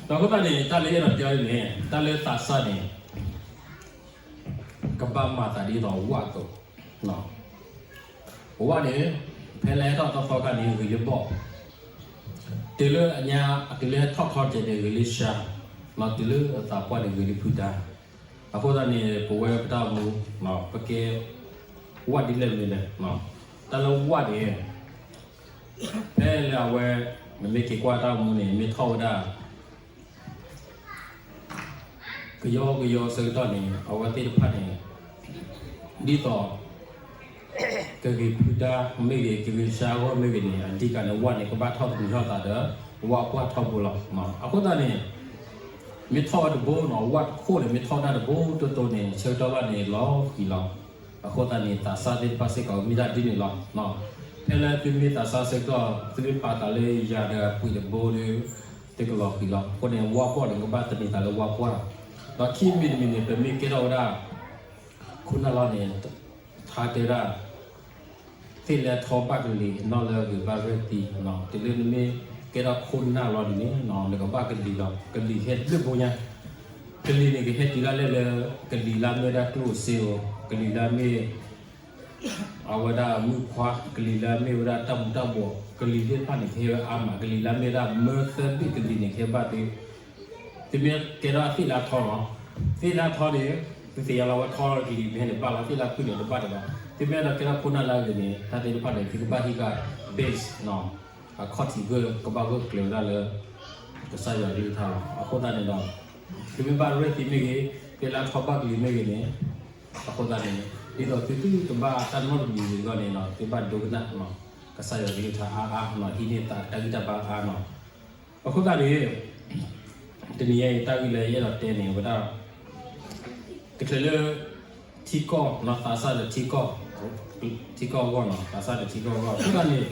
ဒီးအဃိသတးန့ၣ် တၢ်လၢအဲၣ်ဒိးတဲအီၤန့ၣ် တၢ်လၢသးစၢ်န့ၣ် ကဘၣ်မၤသးဒ်သိးဝၣ်အသိး, ဝၣ်န့ၣ် ဖဲလၢဟဲထီၣ်သီသီခါန့ၣ် ဂ့ၤလၢဘီၣ်, တုၤလၢအညါ တုၤလၢဟဲထီၣ်ထီကဲးန့ၣ် ဂ့ၤလၢရှါ, တုၤလၢအသးပှၢ်န့ၣ် ဂ့ၤလၢဖုဒါ. အဃိသတးန့ၣ် ပဝဲပတၢ်အိၣ်မူ ပကဲဝၣ်ဒ်လဲၣ်မနုၤလဲၣ်, တၢ်လၢဝၣ်န့ၣ် ဖဲလၢအဝဲ နမ့ၢ်က့ၤကွၢ်တၢ်အိၣ်မူန့ၣ် မ့ၢ်ထီၣ်ဝဲဒၣ် ကယီကယီဆၢကတီၢ်န့ၣ် အဝဲသ့ၣ်တဖၣ်န့ၣ် ဒ်သိး ကဂ့ၤဖုဒါမ့ၢ်ဂ့ၤ ကဂ့ၤရှါဂီၢ်မ့ၢ်ဂ့ၤန့ၣ် အဓိကန့ၣ် ဝၣ်န့ၣ် ကဘၣ်ထီၣ်တမံၤထီၣ်သးဒီး ဝၣ်ကွၢ်ထီဘိလီၤ. အဃိသတးန့ၣ် မ့ၢ်ထီၣ်ဝဲတဘိနီၤ ဝၣ်တခိၣ်န့ၣ် မ့ၢ်ထီၣ်တၢ်တဘိတိၢ်တိၢ်န့ၣ် ဆၢကတီၢ်ဘၣ်န့ၣ် လီၤဃံၤလီၤ. အဃိသတးန့ၣ် သးစၢ်သ့ၣ်တဖၣ်စ့ၢ်ကီး မ့ၢ်ဒၣ်ဒ်န့ၣ်လီၤ. ဖဲလၢသုမ့ၢ်သးစၢ်ဆၢကတီၢ် သုမ့ၢ်ပာ်သးလၢယၤဒီးအပှ့ၤတဘိဒီး သုကလီၤဃံၤလီၤ. အဃိန့ၣ် ဝၣ်ကွၢ်န့ၣ် ကဘၣ်သန့ၤသးလၢဝၣ်ကွၢ်. ဒီးခံမံၤတမံၤန့ၣ် ပမ့ၢ်ကဲထီၣ်ဝဲဒၣ် ခိၣ်နၢ်လီၤန့ၣ် ထါတဲဒၣ် သ့ၣ်လဲထီဘၣ်ကလံၤ နီၣ်လၢအဂ့ၤဘၣ်ရဲၣ်သံ, တုၤလၢနမ့ၢ်ကဲထီၣ်ခိၣ်နၢ်လီၤန့ၣ် နကဘၣ်ကလံၤလီၤ. ကလံၤဟဲလၢဘိညါ, ကလံၤန့ၣ် ကဟဲတုၤဒၣ်လဲာ်လၢ ကလံၤလၢအမ့ၢ်ဝဲဒၣ်ကျိၣ်ဧိၤစ့ဧိၤ, ကလံၤလၢအမ့ၢ် အဝဲဒၣ်မုၣ်ခွါ, ကလံၤလၢအမ့ၢ်ဝဲဒၣ်တၢ်မူၤတၢ်ဘှီး, ကလံၤသ့ၣ်တဖၣ်န့ၣ် ကဟဲဝဲအါမး, ကလံၤလၢအမ့ၢ်ဝဲဒၣ်မၢသၢဘ့ၣ်ကလံၤန့ၣ် ကဟဲဘၣ်သု သုမ့ၢ်ကဲထီၣ်သ့ၣ်လၢအထီနီၤ, သ့ၣ်လၢအထီန့ၣ် သုသ့ၣ်ညါလီၤဝဲထီလီၤကလံၤမ့ၢ်န့ၣ်ဘၣ်လီၤ, သ့ၣ်လၢအဖုၣ်န့ၣ်တဘၣ်ဒံးဘၣ်. သုမ့ၢ်အဲၣ်ဒိးကဲထီၣ်ခိၣ်နၢ်လၢအဂ့ၤန့ၣ် တၢ်သ့ၣ်တဖၣ်န့ၣ် သုကဘၣ်ဟံးဃာ် base အခီၣ်ထံးဂၢၢ် ကဘၣ်ဂၢၢ်ကျၢၤဝဲဒၣ်လၢ ကစၢ်ယွၤကလုၢ်ကထါလီၤ. အဃိသတးန့ၣ်ဒီး သုမ့ၢ်ဘၣ်ရဲၣ်သံမ့ၢ်ဂ့ၤ, သ့ၣ်လၢအထီဘၣ်ကလံၤမ့ၢ်ဂ့ၤန့ၣ် အဃိသတးန့ၣ် ဒ်သိးသုသုတဘၣ်တၢ်နီတမံၤဂ့ၤအဂီၢ်န့ၣ် သုဘၣ်ဒိကနၣ် ကစၢ်ယွၤကလုၢ်ကထါအါအါနီၤ, ဟံးန့ၢ်သးတၢ်ဂံၢ်တၢ်ဘါအါနီၤ. အဃိသတးန့ၣ် တနံၤအံၤ တၢ်ဂ့ၢ်လၢယအဲၣ်ဒိးတဲန့ၣ် ဝဲဒၣ် တချုးလၢ ထံကီၢ်နီၤ သးစၢ်ဒီးထံကီၢ်, ထံကီၢ်အဂီၢ်နီၤ, သးစၢ်ဒီးထံကီၢ်အဂီၢ် အဃိသတးန့ၣ်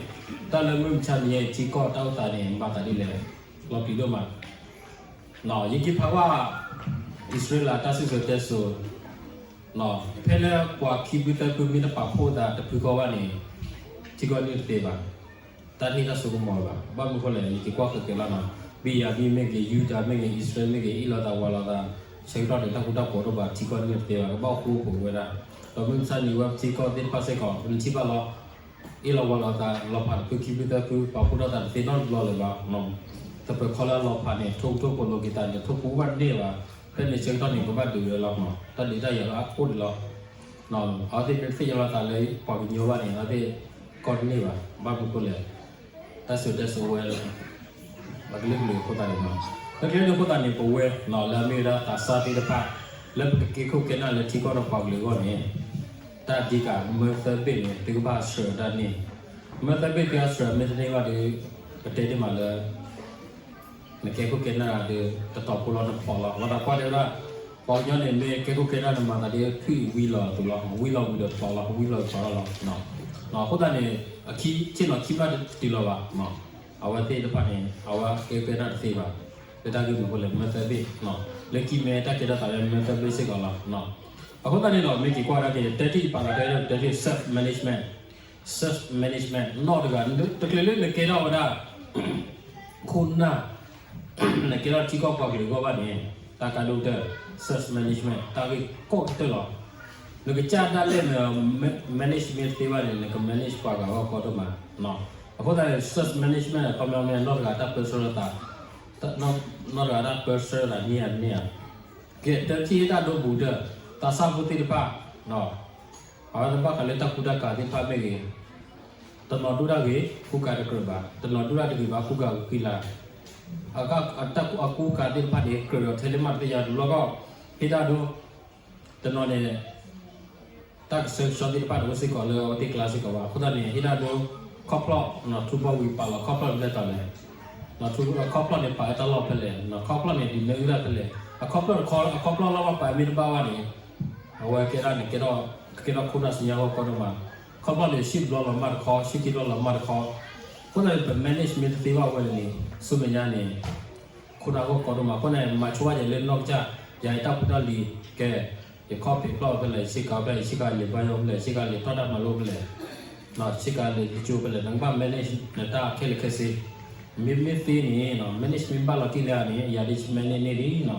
တၢ်လၢမုၢ်မဆါတနံၤအံၤ ထံကီၢ်တၢ်အိၣ်သးန့ၣ် မၤသးဒ်လဲၣ်, လီၤပျံၤဒိၣ်မး ယက့ၤဖးကွၢ် အံၣ်စရ့လးတၢ်စံၣ်စိၤတဲစိၤ, ဖဲလၢပှၤခံဖုသၢဖုမ့ၢ်တပာ်ဖှိၣ်သးတဖုဃီဘၣ်န့ၣ် ထံကီၢ်န့ၢ်တသ့ဘၣ်, တၢ်တဟ့ၣ်တၢ်စိကမီၤဘၣ်. ဘၣ်မနုၤဃိလဲၣ် ယက့ၤကွၢ်ဃဲၤဃဲၤလီၤနီၤ, ဘ့ၣ်ယၤမ့ၢ်မ့ၢ်ဂ့ၤ ယူဒၤမ့ၢ်ဂ့ၤ အံၣ်စရ့လးမ့ၢ်ဂ့ၤ အ့ၣ်လိာ်သးဝးလိာ်သး ဆၢကတီၢ်န့ၣ် တၢ်ဃူတၢ်ဖိးတအိၣ်ဘၣ် ထံကီၢ်န့ၢ်တသ့ဘၣ် ကဘၣ်အိၣ်ဃူအိၣ်ဖိးဝဲဒၣ်. ဒီးမုၢ်မဆါန့ၣ် ဝဲပထံကီၢ်သ့ၣ်တဖၣ်စ့ၢ်ကီး ပနထံၣ်ဘၣ်လီၤ အ့ၣ်လိာ်ဝးလိာ်သးလီၤဖးတဖုခံဖုသၢဖု ပာ်ဖှိၣ်ထီၣ်သးတသ့နီတဘျီလၢၤဘၣ်. သပၢၤခီလၢအလီၤဖးန့ၣ် ထိၣ်ကထိၣ်ဖိးလိာ်က့ၤသးန့ၣ် ထိၣ်ဖိဝဲန့ၢ်ဘၣ်. ဖဲန့ၣ်ဆၢကတီၢ်န့ၣ် ကဘၣ်ဒုးဝဲလီၤ. တၢ်ဒုးတၢ်ယၤလၢအခိၣ်န့ၣ်လီၤ. အဝဲသ့ၣ်မ့ၢ်တသ့ၣ်ညါလီၤသးလၢပှၤကညီဘၣ်န့ၣ် အဝဲသ့ၣ်ကီၢ်တန့ၢ်ဘၣ်. ဘၣ်မနုၤဃိလဲၣ် တၢ်စံၣ်စိၤတဲစိၤဝဲ အကလုာ်ကလုာ်အဃိသတးန့ၣ်လီၤ. လၢကျဲန့ၣ်အဃိသတးန့ၣ် ပဝဲလၢအမ့ၢ်ဝဲဒၣ်သးစၢ်သ့ၣ်တဖၣ် လၢပကကဲခိၣ်ကဲနၢ်လၢထံကီၢ်ဒီးပှၤကလုာ်အဂီၢ်န့ၣ် တၢ်ဒ်ကးမၢသၢဘ့ၣ်န့ၣ် သုကဘၣ်ဆှၢတၢ်န့ၣ်, မၢသၢဘ့ၣ်သုကဆှၢမ့ၢ်တန့ၢ်ဘၣ်ဒီး ပတဲတ့ၢ်မးလၢ နကဲခိၣ်ကဲနၢ်ဒီး တတီၤဖိလီၤနဖျိးလီၤ. ပှၤတၢ်ကွၢ်တဲဝဲဒၣ် ပှၤကညီန့ၣ် မ့ၢ်ကဲခိၣ်ကဲနၢ်န့ၣ်မၤသးဒ်ထွံၣ်ဝံလီၤအသိးလီၤ. ဝံလီၤဝံၤဒီးဖျိးလီၤ, ဝံလီၤဖျိးလီၤလီၤ. အဃိသတးန့ၣ် အခံဆ့ၣ်နီၤခံမးတတုၤလီၤဘၣ်. အဝဲသ့ၣ်တဖၣ်န့ၣ် အဝဲကဲခိၣ်ကဲနၢ်တသ့ဘၣ်. လၢတၢ်ဂ့ၢ်မနုၤအဃိလဲၣ် မၢသၢဘ့ၣ် လၢခံမ့ၢ်တၢ်ကဲထီၣ်သးလၢမၢသၢဘ့ၣ်စ့ၢ်ကီးလီၤ. အဃိသတးန့ၣ်ဒီး မ့ၢ်က့ၤကွၢ်ဒၣ်က့ၤ တၢ်ထံၣ်ပာ်လီၤတဲဝဲဒၣ် တၢ်ထံၣ် self management, self management နီၢ်တဂၤ တချုးလၢနကဲထီၣ်ဝဲဒၣ် ခိၣ်နၢ် နကဲထီၣ်ထံကီၢ်ပှၤကလုာ်အဂီၢ်ဘၣ်န့ၣ် တၢ်ကါဒိၣ်ကတၢၢ် self management တၢ်ဂ့ၢ်ကီၢ်ကတၢၢ်လီၤ. နကစၢ်ဒၣ်လဲာ်န manage မ့ၢ်တသ့ဘၣ်န့ၣ် နက manage ပှၤဂၤအဂီၢ်ကီဒိၣ်မး. အဃိသတးန့ၣ် self management အခီပညီမ့ၢ်နီၢ်တဂၤတၢ်ပၢဆှၢလီၤသး, နီၢ်တဂၤတၢ်ပၢဆှၢလီၤသးန့ၢ်ဧါတန့ၢ်ဧါ. ကဲ တၢ်ထံၣ်တၢ်ဒိဘူးကတၢၢ် သးစၢ်ဖိသ့ၣ်တဖၣ် အဝဲသ့ၣ်ဘၣ်ဃးလၢတၢ်ကူတၢ်ကၤသ့ၣ်တဖၣ်မ့ၢ်ဂ့ၤ, တနီၤဒိၣ်တၢ်ဂ့ၤ ကူကၤတကြၢးဘၣ်, တနီၤဒိၣ်တၢ်တဂ့ၤဘၣ် ကူကၤကကံလၤ, အကူကၤသ့ၣ်တဖၣ်န့ၣ် ကြၢးဒီးထဲလၢမးတသ့ၣ်ညါတဘျီဃီ, ဟ့ၣ်တၢ်ဒိ, တနီၤန့ၣ် တၢ်ကဆှဲကဆှီသ့ၣ်တဖၣ်န့ၣ် အိၣ်စ့ၢ်ကီးလၢအဝဲသ့ၣ်ကျါစ့ၢ်ကီးဘၣ်. အဃိသတးန့ၣ် ဟ့ၣ်တၢ်ဒိ, ခီဖျိ ထူဘီဝံၤပာ်လီၤခီဖျိတဖျၢၣ်တီၤလဲၣ်, ခီဖျိန့ၣ်ပာ်ဝဲတၢ်လီၢ်ဖဲလဲၣ်, ခီဖျိန့ၣ် ဒုးနဲၣ်အုၣ်တၢ်ဖဲလဲၣ်, အခီဖျိတခီ အခီဖျိလီၢ်ဘၣ်ပာ်မ့ၢ်တဘၣ်ဘၣ်န့ၣ် အဝဲကဲဒၣ်န့ၣ် ကဲထီၣ်ခိၣ်နၢ်စံၣ်ညီၣ်အဂီၢ်ကီဒိၣ်မး, ခီဖျိန့ၣ် ဆံၣ်တဘျီလီၤမၢ်တခီ, ဆံၣ်ခံဘျီလီၤမၢ်တခီ, အဃိသတးန့ၣ် ပ manage မ့ၢ်တသ့ဘၣ်ဝဲန့ၣ် ဆူမဲာ်ညါန့ၣ် ခိၣ်နၢ်အဂီၢ်ကီဒိၣ်မး. အဃိန့ၣ် မၤဆိဝဲယဲလၢနီၢ်ကစၢ်, ယၤအတၢ်ဖိတၢ်လံၤ, ကဲ, ယခီၣ်ဖံးဖျီၣ်ဖဲလဲၣ်, ယဆ့ကၤဖဲလဲၣ်, ယဆ့ကၤလဲၤဘါယွၤဖဲလဲၣ်, ယဆ့ကၤလဲၤထီၣ်တၢ်မၤလိဖဲလဲၣ်, ယဆ့ကၤလဲၤကၠိဖဲလဲၣ်, နကဘၣ် manage နတၢ်ခဲလၢာ်ခဲဆ့ မ့မ့ၢ်သ့န့ၣ် manage မ့ၢ်ဘၣ်လီၤတံၢ်လၢအန့ၣ် ယၤဒ် manage န့ၢ်လံနီၤ.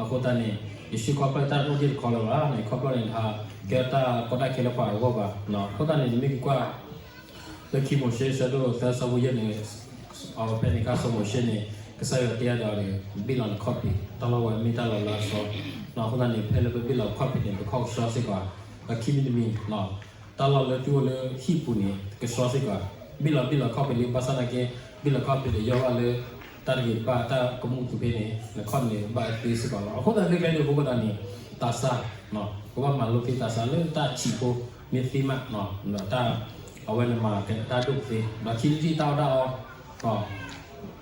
အဃိသတးန့ၣ် ယဆိကမိၣ်ဖျၢၣ်တၢ်တအိၣ်တ့ၢ်တခီလၢၤဘၣ်န့ၣ် ခီဖျိန့ၣ် တဟးကဲတၢ်ကီတၢ်ခဲလၢပှၤအဂီၢ်ဘၣ်နီၤ. အဃိသတးန့ၣ် မ့ၢ်က့ၤကွၢ် လၢခံမိၤၡ့ဆၢဒိၣ်သၢဆၢဖိယဲၢ်န့ၣ် အဝဲဖဲန့ၣ်အခါစီၤမိၤၡ့န့ၣ် ကစၢ်ယွၤတဲအီၤဒီး ဘ့ၣ်လီၤနခီၣ်ဖံး တၢ်လီၢ်ဝဲမ့ၢ်တၢ်လီၤလၢအဆှီနီၤ. အဃိသတးန့ၣ် ဖဲလၢပဘ့ၣ်လီၤခီၣ်ဖံးန့ၣ် ပခီၣ်ကဆှီစ့ၢ်ကီး ဒီးခံမံၤတမံၤ တၢ်လီၢ်လၢသုအိၣ်လၢဟံၣ်ပူၤန့ၣ် ကဆှီစ့ၢ်ကီး ဘ့ၣ်လီၤဘ့ၣ်လီၤခီၣ်ဖံးလံ ဘၣ်ဆၣ်သနာ်က့ ဘ့ၣ်လီၤခီၣ်ဖံးဒီးယီၢ်ဘၣ်လၢ တၢ်တဂ့ၤတဘၣ်တၢ်ကမူၣ်ကသ့ဖဲန့ၣ် နခီၣ်န့ၣ်ဘၣ်သ့စ့ၢ်ကီးလီၤ. အဃိသတးန့ၣ် လၢကျဲန့ၣ်အဃိသတးန့ၣ် သးစၢ် ကဘၣ်မၤလိသ့သးစၢ်လၢတၢ်ဆံးဖိမ့ၢ်သ့မး တၢ်အဝဲန့ၣ်မၤကတၢၢ်ဒိၣ်ကသ့ ဒီးခံထံၣ်တၢ်အီၣ်တၢ်အီ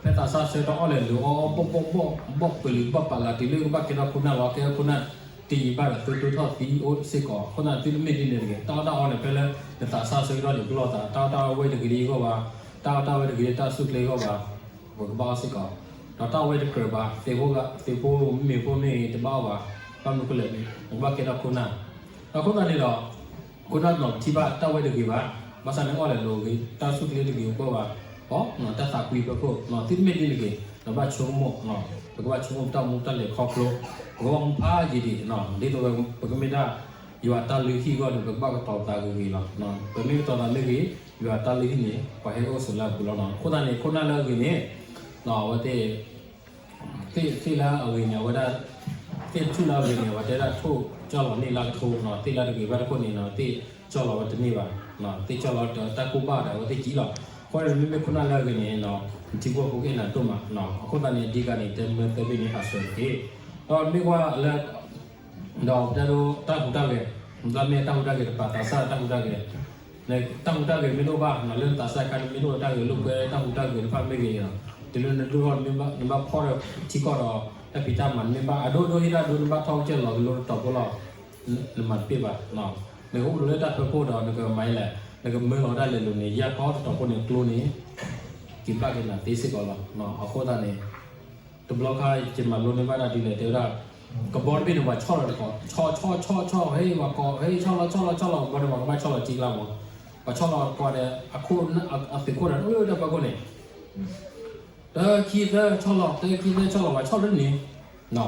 ဖဲသးစၢ်ဆၢတၢ်အီၣ်လဲၤလိၤအီၣ်အီၣ်ဘီၣ်ဘီၣ်ဘီၣ် ဘီၣ်ပလံၤဘီၣ်ပာ်လးတုၤလၢကဘၣ်ကဲထီၣ်ခိၣ်နၢ်လီၤ ကဲခိၣ်နၢ်တယံာ်ဘၣ်ဒီး သုတိၢ်ထီၣ်သံအိၣ်စ့ၢ်ကီး ခိၣ်နၢ်သုတမ့ၢ်ဒ်န့ၣ်တဂ့ၤ တၢ်အီၣ်တၢ်အီန့ၣ် ဖဲလၢနသးစၢ်ဆၢကတီၢ်န့ၣ် ပလီၢ်သး တၢ်အီၣ်တၢ်အီဝဲတဂ့ၤဒ်အဂီၢ်ဘၣ် တၢ်အီၣ်တၢ်ဝဲတဂ့ၤတၢ်ဆူၣ်ချ့အဂီၢ်ဘၣ် ပကဘၣ်အီၣ်စ့ၢ်ကီး ဒီးတၢ်အီၣ်ဝဲတကြၢးဘၣ် သ့ၣ်ဖိမ့ၢ်ဖိမ့ၢ်ဂ့ၤ တဘၣ်အီၣ်ဘၣ် ဘၣ်မနုၤဃိလဲၣ်န့ၣ် နကဘၣ်ကဲထီၣ်ခိၣ်နၢ် ဒီးအဃိသတးန့ၣ်ဒီး ခိၣ်နၢ်နီၤပထံၣ်ဘၣ်တၢ်ဝဲတဂ့ၤဘၣ် ဘၣ်ဆၣ်န့ၣ်အီၣ်လဲၤလိၤဂ့ၤ တၢ်ဆူၣ်ချ့တဂ့ၤအဂီၢ်ဘၣ် အီ တၢ်သးကွံဖီခိၣ် သုတမ့ၢ်ဒ်န့ၣ်တဂ့ၤ နဘၣ်ဆိကမိၣ် ပကဘၣ်ဆိကမိၣ်ပတၢ်မူတၢ်လဲၤခီဖျိ ပကဘၣ်မူဖးယံာ်ဒံး ဒ်သိးပကမ့ၢ်ဒၣ် ယွၤတၢ်လုၢ်ဟံၣ်အဂီၢ်န့ၣ် ပကဘၣ်ကတီၤသးဂ့ၤဂ့ၤလီၤ. ပမ့ၢ်ကတီၤသးမ့ၢ်ဂ့ၤ ယွၤတၢ်လုၢ်ဟံၣ်န့ၣ် ပှၤဟဲအိၣ်ဆိးလၢအပူၤလီၤ. အဃိသတးန့ၣ် ခိၣ်နၢ်လၢအဂ့ၤန့ၣ် အဝဲသ့ၣ် သ့ၣ်လၢအဂ့ၤန့ၣ် အဝဲဒၣ် သ့ၣ်တထူၣ်လၢအဂ့ၤန့ၣ် အဝဲတဲဒၣ်ထိၣ်ကၠီၣ်လီၤန့ၢ်လၢကထိနီၤ သ့ၣ်လၢတဂ့ၤဘၣ်တခိၣ်န့ၣ်နီၤ သ့ၣ်ကၠီၣ်လီၤဝဲတန့ၢ်ဘၣ်, သ့ၣ်ကၠီၣ်လီၤတၢ်ကိၢ်ဘၣ်ဒီး အဝဲသ့ၣ်ကံလီၤ. အဃိန့ၣ် မ့မ့ၢ်ခိၣ်နၢ်လၢအဂ့ၤန့ၣ် နထံဖိကီၢ်ဖိကအဲၣ်နၤဒိၣ်မး, အဃိသတးန့ၣ် အဓိကန့ၣ် တဲမၢသၢဘ့ၣ်န့ၣ် ဟးဆှဲးတက့ၢ်. ဒီးမ့ၢ်ကွၢ်လၢ ဒီးပတဲဒိတၢ်ဟူးတၢ်ဂဲၤ, လၢမ့ၢ်တၢ်ဟူးတၢ်ဂဲၤတပၤ သးစၢ်တၢ်ဟူးတၢ်ဂဲၤ, တၢ်ဟူးတၢ်ဂဲၤမ့ၢ်တအိၣ်ဘၣ် လၢနသးစၢ်ခါန့ၣ် မ့ၢ်တအိၣ်တၢ်ဂဲၤလိာ်ကွဲတၢ်ဟူးတၢ်ဂဲၤတဖၣ်မ့ၢ်ဂ့ၤ, တုၤလၢနဒိၣ်ထီၣ် နဘၣ်ဖီၣ်ဒီးထံကီၢ်ဒီး တၢ်ဖံးတၢ်မၤ နမ့ၢ်ဘၣ်အဒိဒိဟ့ၣ်တၢ်ဒိ နဘၣ်ထီၣ်ကစၢၢ်လီၤကလိတတီၤဖိလီၤ, နမၤတပ့ၢ်ဘၣ်. နကအိၣ်ဒီးလၢတၢ်ဖၢခိၣ်ဒီး နကမၤလဲၣ်, နကမၢလီၤတၢ်လဲၤလိၤန့ၣ် ယၢ်ထီၣ်တတီၤဖိန့ၣ် ကျိန့ၣ် က့ၤဘၣ်က့ၤနၤသ့စ့ၢ်ကီးလီၤ. အဃိသတးန့ၣ် တဘျီခါယမၤလိန့ၢ်ဘၣ်ဒၣ်ဒ်လဲၣ် တဲဝဲဒၣ် ကဘီတဘ့ၣ်န့ၣ် ပှၤဆီၣ်လီၤတကိး ဆီၣ်ဆီၣ်ဆီၣ်ဆီၣ် ဟ့ၣ်ပှၤကိး ဟ့ၣ်ဆီၣ်လီၤဆီၣ်လီၤဆီၣ်လီၤ ကဘီန့ၣ် ပှၤကဘၣ်ဆီၣ်လီၤကံကလါမး, ပှၤဆီၣ်လီၤတကိးဒီး အခိၣ် အသုးခိၣ်ဒီး တအိၣ်လၢတၢ်ဖၢခိၣ်န့ၣ် တၢခံသၢဆီၣ်လီၤ တၢခံသၢဆီၣ်လီၤ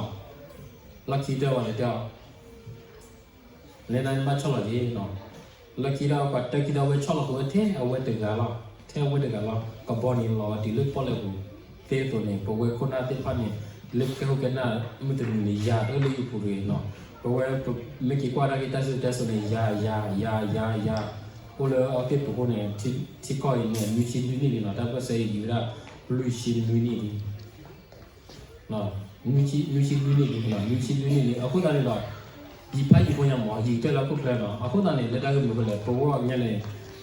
ပှၤဆီၣ်လၢန့ၣ်, လီၢ်ခံတၢဝဲန့ၣ်တဲအီၤ လဲၤနၤနဘၣ်ဆီၣ်လီၤက့ၤ, လီၢ်ခံဒီးပှၤတၢခံဒီး အဝဲဆီၣ်လီၤဃုာ်ဝဲထဲအဝဲတဂၤလီၤ, ထဲအဝဲတဂၤလီၤ, ကဘီန့ၣ်လီၤတံၢ်လၢပီၣ်လဲၣ်ပူၤ, သ့သိးန့ၣ် ပဝဲခိၣ်နၢ်သ့ၣ်တဖၣ်န့ၣ် လၢကဲခိၣ်ကဲနၢ် မုၢ်တနံၤန့ၣ် ယၤတၢ်လၢယပူၤတဂ့ၤနီၤ, ပဝဲမ့ၢ်က့ၤကွၢ်တၢ်ဂ့ၢ်တၢ်စံၣ်စိၤတဲစိၤန့ၣ် ယၤယၤယၤယၤယၤ, အိၣ်လၢအဝဲသ့ၣ်ပူၤဃိန့ၣ် ထံကီၢ်အံၤန့ၣ် နွံဆံလွံၢ်နံၣ်လံနီၤ, တၢ်ပၢၢ်ဆၢအံၤယံာ်ဝဲဒၣ် လွံၢ်ဆံနွံနံၣ်လံ နွံဆံလွံၢ်နံၣ်လံ, နွံဆံလွံၢ်နံၣ်လံ, နွံဆံလွံၢ်နံၣ်လံ, အဃိသတးန့ၣ်ဒီး ယံာ်ဖးယံာ်ဖိညါမး ယံာ်ကတၢၢ်လၢဟီၣ်ခိၣ်ချၢနီၤ, အဃိသတးန့ၣ် လၢတၢ်ဂ့ၢ်မနုၤအဃိလဲၣ် ပဝဲအီၤညါန့ၣ်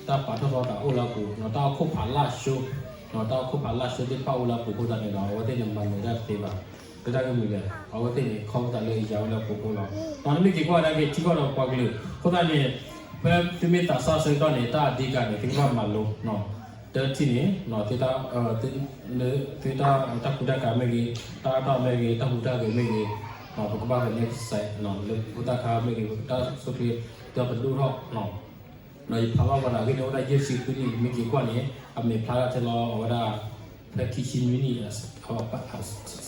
တၢ်ပာ်ထီၣ်ထီသးအိၣ်လၢအပူၤ, တၢ်အီၣ်ခိၣ်ဖးလၢ်ဆိ, တၢ်အီၣ်ခိၣ်ဖးလၢ်ဆိသ့ၣ်တဖၣ်အိၣ်လၢအပူၤအဃိသတးန့ၣ်ဒီး အဝဲသ့ၣ်န့ၣ်မၤနၢၤတၢ်တသ့ဘၣ်, လၢတၢ်ဂ့ၢ်မနုၤလဲၣ် အဝဲသ့ၣ်န့ၣ်ခီဖျိသးလၢယၤဝဲလၢအပူၤအဃိလီၤ. ဒီးနမ့ၢ်က့ၤကွၢ်ဒၣ်က့ၤထံကီၢ်ဒီးပှၤကလုာ် အဃိသတးန့ၣ် ဖဲသုမ့ၢ်သးစၢ်ဆၢကတီၢ်န့ၣ် တၢ်အဓိကန့ၣ် သုကဘၣ်မၤလိ တထံၣ်န့ၣ် သုတၢ်ခူတၢ်ကၤမ့ၢ်ဂ့ၤ, တၢ်အီၣ်တၢ်အီမ့ၢ်ဂ့ၤ, တၢ်ဟူးတၢ်ဂဲၤမ့ၢ်ဂ့ၤ, ပကဘၣ်ကန့ၢ်စဲး လၢပတၢ်ခါမ့ၢ်ဂ့ၤ, ပတၢ်ဆိၣ်ချ့ ဒီးပဒိၣ်ထီၣ် ဒီးယဖးဘၣ်ပှၤဒီးအဂ့ၢ်န့ၣ် အိၣ်ဝဲဒၣ်ယဲၢ်ဆံဃုနံၣ် မ့ၢ်က့ၤကွၢ်န့ၣ် အမဲာ်ဖျါဒၣ်ထဲလီၤ အဝဲဒၣ် ဖဲခံဆံနွံနံၣ်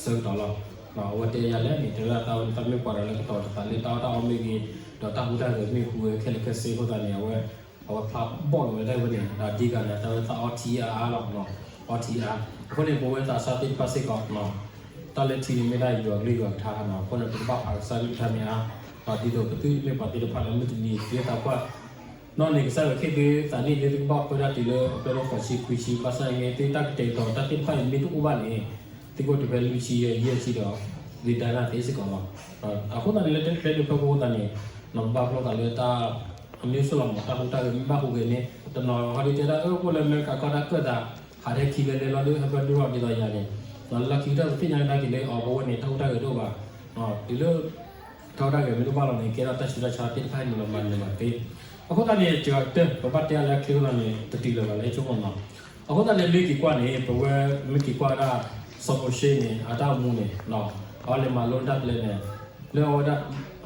ဆၢကတီၢ်လီၤ. အဝဲတဲယၤလဲၣ်န့ၣ် တဲဝဲဒၣ်တၢ်ဝဲန့ၣ် တၢ်မ့ၢ်ပှၤဒီးလၢကတီၤတသးလၢတၢ်အီၣ်တၢ်အီမ့ၢ်ဂ့ၤ, ဒီးတၢ်ဟူးတၢ်ဂဲၤမ့ၢ်ဟူးဝဲခဲလၢာ်ခဲဆ့အဃိသတးန့ၣ် အဝဲ အဝဲဖျါဘီၣ်လီၤဝဲဒၣ်ဝဲန့ၣ် ဒီးအဓိကန့ၣ် တၢ်ဝဲသးအီထံအါအါလီၤ. အီထံအါ အဃိန့ၣ် ပဝဲသးစၢ်သ့ၣ်တဖၣ်စ့ၢ်ကီး တၢ်လၢထံန့ၣ်မ့ၢ်ဒၣ်ယွၤကလုၢ်ယွၤကထါနီၤ, အဃိန့ၣ် ပကဘၣ်ဖးကစၢ်ကလုၢ်ကထါမ့ၢ်အါ, ဒ်သိးပသုတမ့ၢ်ပှၤသ့ၣ်တဖၣ်လၢမုၢ်တနံၤ သုသးပှၢ် နီၢ်န့ၣ် ကစၢ်ယွၤခ့သုသးန့ၣ် သုကဘၣ်ပၢတၢ်တုၤလၢအပျဲၢ်ထီၣ်ဃိးဆံခွံဆံ ဘၣ်ဆၣ်န့ၣ် သုတၢ်ကတဲာ်ကတီၤတၢ်သ့ၣ်တဖၣ်အံၤမ့ၢ်တအိၣ်ဘၣ်န့ၣ် သုကအိၣ်တုၤဖဲလွံၢ်ဆံယဲၢ်ဆံဒီး သုဒၣ်နၢ်သ့စ့ၢ်ကီးလီၤ. အဃိသတးန့ၣ် လၢတၢ်ကျဲဒ်ဖၢပူၤအဃိသတးန့ၣ် နဘၣ်ဖျီသးလၢတၢ် အမ့ၢ်စိၢ်လီၤမး တၢ်ဟူးတၢ်ဂဲၤမ့ၢ်ဘၣ်ဟူးဂဲၤန့ၣ် တနီၤဟီဒ်တဲဒၣ်အၢ အိၣ်လၢအမဲရကၤကီၢ်တၢ်ကၢၣ်သး ဟးထဲခံလဲလဲလီၤဒီး ဟဲပၢဒိၣ်ထီၣ်ဒ်သိးယၤန့ၣ် လၢခံကတၢၢ်ပသ့ၣ်ညါကဒါက့ၤလၢအီၤပဝဲန့ၣ် တၢ်ဟူးတၢ်ဂဲၤတအိၣ်ဘၣ်. တုၤလၢ တၢ်ဟူးတၢ်ဂဲၤမ့ၢ်တအိၣ်ဘၣ်လီၤန့ၣ် ကဲထီၣ်တၢ်ဆူးတၢ်ဆါသ့ၣ်တဖၣ်န့ၣ်လီၤမၤနၢၤမၤသ့. အဃိသတးန့ၣ် စှၤကတၢၢ် ပဘၣ်တဲအါလၢအချ့အဃိသတးန့ၣ် တတုၤလၢၤဘၣ်လၢဟဲဆိကမိၣ်နီၤ. အဃိသတးန့ၣ် မ့ၢ်က့ၤကွၢ်န့ၣ် ပဝဲမ့ၢ်က့ၤကွၢ်ဝဲဒၣ် စီၤမိၤၡ့န့ၣ် အတၢ်အိၣ်မူန့ၣ် အဝဲလဲၤမၤလိတၢ်ဖဲလဲၣ်န့ၣ် လၢအဝဲဒၣ်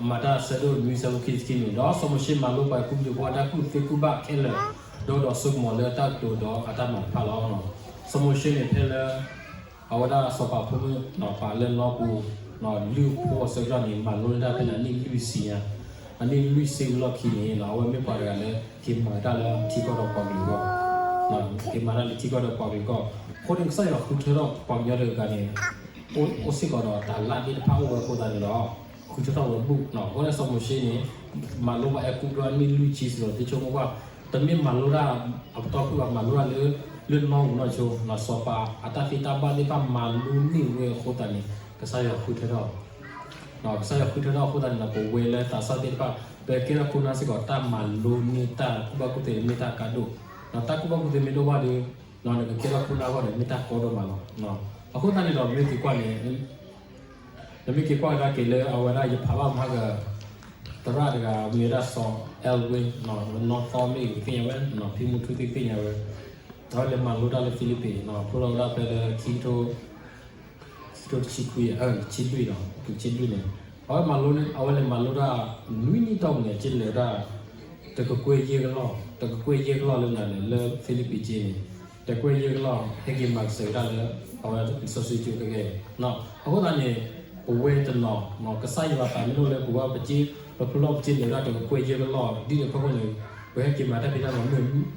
မၤတၢ်ဆၢဒိၣ်နွံဆၢဖိခံဆံခံန့ၣ် ဒီးစီၤမိၤၡ့မၤလိပှၤကူပတူးဖိအတၢ်ကူၣ်သ့ကူၣ်ဘၣ်ခဲလၢာ် ဒီးဒီးစိကမီၤလၢတၢ်ကတိၤဒီးအတၢ်မၤတဖၣ်လီၤ. စီၤမိၤၡ့န့ၣ် ဖဲလၢ အဝဲဒၣ်စီၤပၤဖိမုၣ် ပာ်လၢနီပူၤ လုၢ်ဖိအဆၢကတီၢ်န့ၣ် မၤလိတၢ်ဖဲန့ၣ် အနံၣ်လွံၢ်ဆံညါ, အနံၣ်လွံၢ်ဆံဝံၤလီၢ်ခံန့ၣ် အဝဲမ့ၢ်ပှၤတဂၤလၢ က့ၤမၤတၢ်လၢထံကီၢ်ဒီးပှၤကလုာ်အဂီၢ်, က့ၤမၤတၢ်လၢထံကီၢ်ဒီးပှၤကလုာ်အဂီၢ်, အဃိန့ၣ် ကစၢ်ယွၤဃုထၢထီၣ်ပှၤကညီတဂၤန့ၣ် အိၣ်စ့ၢ်ကီးဒီးတၢ်လၢ်သ့ၣ်တဖၣ်အိၣ်ဝဲအဃိသတးန့ၣ်ဒီး ဃုထၢထီၣ်ဝဲဘူၣ်, အဃိန့ၣ်စီၤမိၤၡ့န့ၣ် မၤလိဘၣ်အဲၤကူပျိအနံၣ်လွံၢ်ဆံစ့ၢ်ကီး သ့ၣ်ဆိကမိၣ်ကွၢ်, တမ့ၢ်မၤလိတၢ်အပတီၢ်ဖုၣ်ဘၣ် မၤလိတၢ်လၢ လၢနီၢ်ပူၤနီၢ်ဆိ, စီၤပၤအတၢ်သ့တၢ်ဘၣ်သ့ၣ်တဖၣ်မၤလိန့ၢ်ဝဲအဃိသတးန့ၣ် ကစၢ်ယွၤဃုထၢထီၣ် ကစၢ်ယွၤဃုထၢထီၣ်အဃိသတးန့ၣ်ဒီး ပဝဲလၢသးစၢ်သ့ၣ်တဖၣ် ပကဲထီၣ်ခိၣ်နၢ်စ့ၢ်ကီး တၢ်မၤလိန့ၢ်တၢ်ကူၣ်ဘၣ်ကူၣ်သ့န့ၣ်မ့ၢ်တၢ်ကါဒိၣ်, တၢ်ကူၣ်ဘၣ်ကူၣ်သ့မ့ၢ်ဒိၣ်ဘၣ်ဒီး နကကဲထီၣ်ခိၣ်နၢ်အဂီၢ်န့ၣ် မ့ၢ်တၢ်ကီဒိၣ်မးလီၤ. အဃိသတးန့ၣ်ဒီး ပမ့ၢ်က့ၤကွၢ်န့ၣ် နမ့ၢ်က့ၤကွၢ်ကဒါက့ၤလၢအဝဲဒၣ်ယဖးဘၣ်မၤက သရၣ်တဂၤ မ့ၢ်ဝဲဒၣ်စီၤ Elwin နီၢ်သီမ့ၢ်ဂ့ၤ သ့ၣ်ညါဝဲ ဖံမူထူသ့ၣ်ညါဝဲ, အဝဲလဲၤမၤလိတၢ်လၢ Philippines နီၢ် ဖျိထီၣ်ဝဲဒၣ်ဖဲလၢခံကထိ ခံကထိတဆံခွံ တဆံလွံၢ်နီၢ် တဆံလွံၢ်န့ၣ် အဝဲမၤလိန့ၣ် အဝဲလဲၤမၤလိတၢ် နွံနံၣ်တီၢ်ပူၤန့ၣ် က့လဲၤဝဲဒၣ် တကကွဲၢ်ယဲၢ်ကလီၢ် တကကွဲၢ်ယဲၢ်ကလီၢ်လၢနၤန့ၣ် လၢ Philippines က့န့ၣ် တကကွဲၢ်ယဲၢ်ကလီၢ် ဟဲက့ၤမၤကစၢ်ဝဲဒၣ်လၢ အဝဲလံာ်စီဆှံကၠိကဲကဲ, အဃိသတးန့ၣ် ပဝဲတနီၤ ကစၢ်ယွၤသးမ့ၢ်အိၣ်လၢပဝဲပက့ ပဖျိထီၣ်ပက့လဲၤဝဲဒၣ်တကကွဲၢ်ယဲၢ်ကလီၢ် ဒ်န့ၣ်အဖီခိၣ်န့ၣ် ပဟဲက့ၤမၤတၢ်ဖံးတၢ်မၤမုၢ်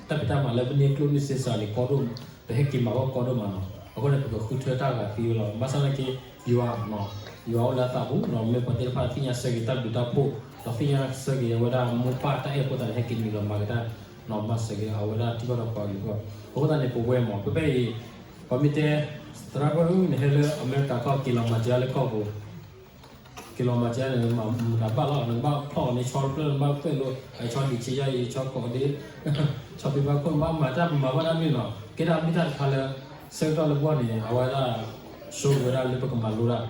တၢ်ဖံးတၢ်မၤလၢပန့ၢ်ကျိၣ်န့ၢ်စ့စှၤန့ၣ် ကီဒိၣ်, ပဟဲက့ၤမၤအဂီၢ်ကီဒိၣ်မးနီၢ်. အဃိန့ၣ် ပကဃုထၢတၢ်ဂၤသ့ဝဲလီၤ. ဘၣ်ဆၣ်သနာ်က့ ယွၤ ယွၤအိၣ်လၢအသးပူၤနီၢ် မ့ၢ်ပှၤသ့ၣ်တဖၣ်သ့ၣ်ညါဆၢက့ၤတၢ်ဘျုးတၢ်ဖှိၣ် ဒီးသ့ၣ်ညါဆၢက့ၤဝဲဒၣ်မိၢ်ပၢ်တၢ်အဲၣ်အဃိသတးန့ၣ် ဟဲက့ၤနုာ်လီၤမၤက့ၤတၢ် မၤစၢၤက့ၤအဝဲဒၣ်ထံကီၢ်ဒီးပှၤကလုာ်အဂီၢ်. အဃိသတးန့ၣ် ပဝဲမး ဖဲဖဲအံၤ ပှၤမ့ၢ်တဲ သရၣ်ကီၢ်ဒၣ် နဟဲလၢအမဲရကၤကီၢ် က့ၤလီၤမၤစၢၤလၢကီၢ်ပူၤ က့ၤလီၤမၤစၢၤန့ၣ် မတၤဘၣ်လီၤ နကဘၣ်ဖျီၣ်န့ၣ် ဆီတဖျၢၣ် နဘၣ်ကွဲးလိ အဆီဒံးဆံးယါအံၤ ဆီကိးဒ့ ဆီဖံဘၣ်ခိၣ် နဘၣ်မၤတၢ်မၤဘၣ်တၢ်မ့ၢ်နီၢ် ကဲဒၣ်မ့ၢ်တၢ်တခါလၢ ဆၢကတီၢ်လၢပဂီၢ်န့ၣ် အဝဲဒၣ် ဆိဝဲဒၣ်လၢပကမၤလိတၢ်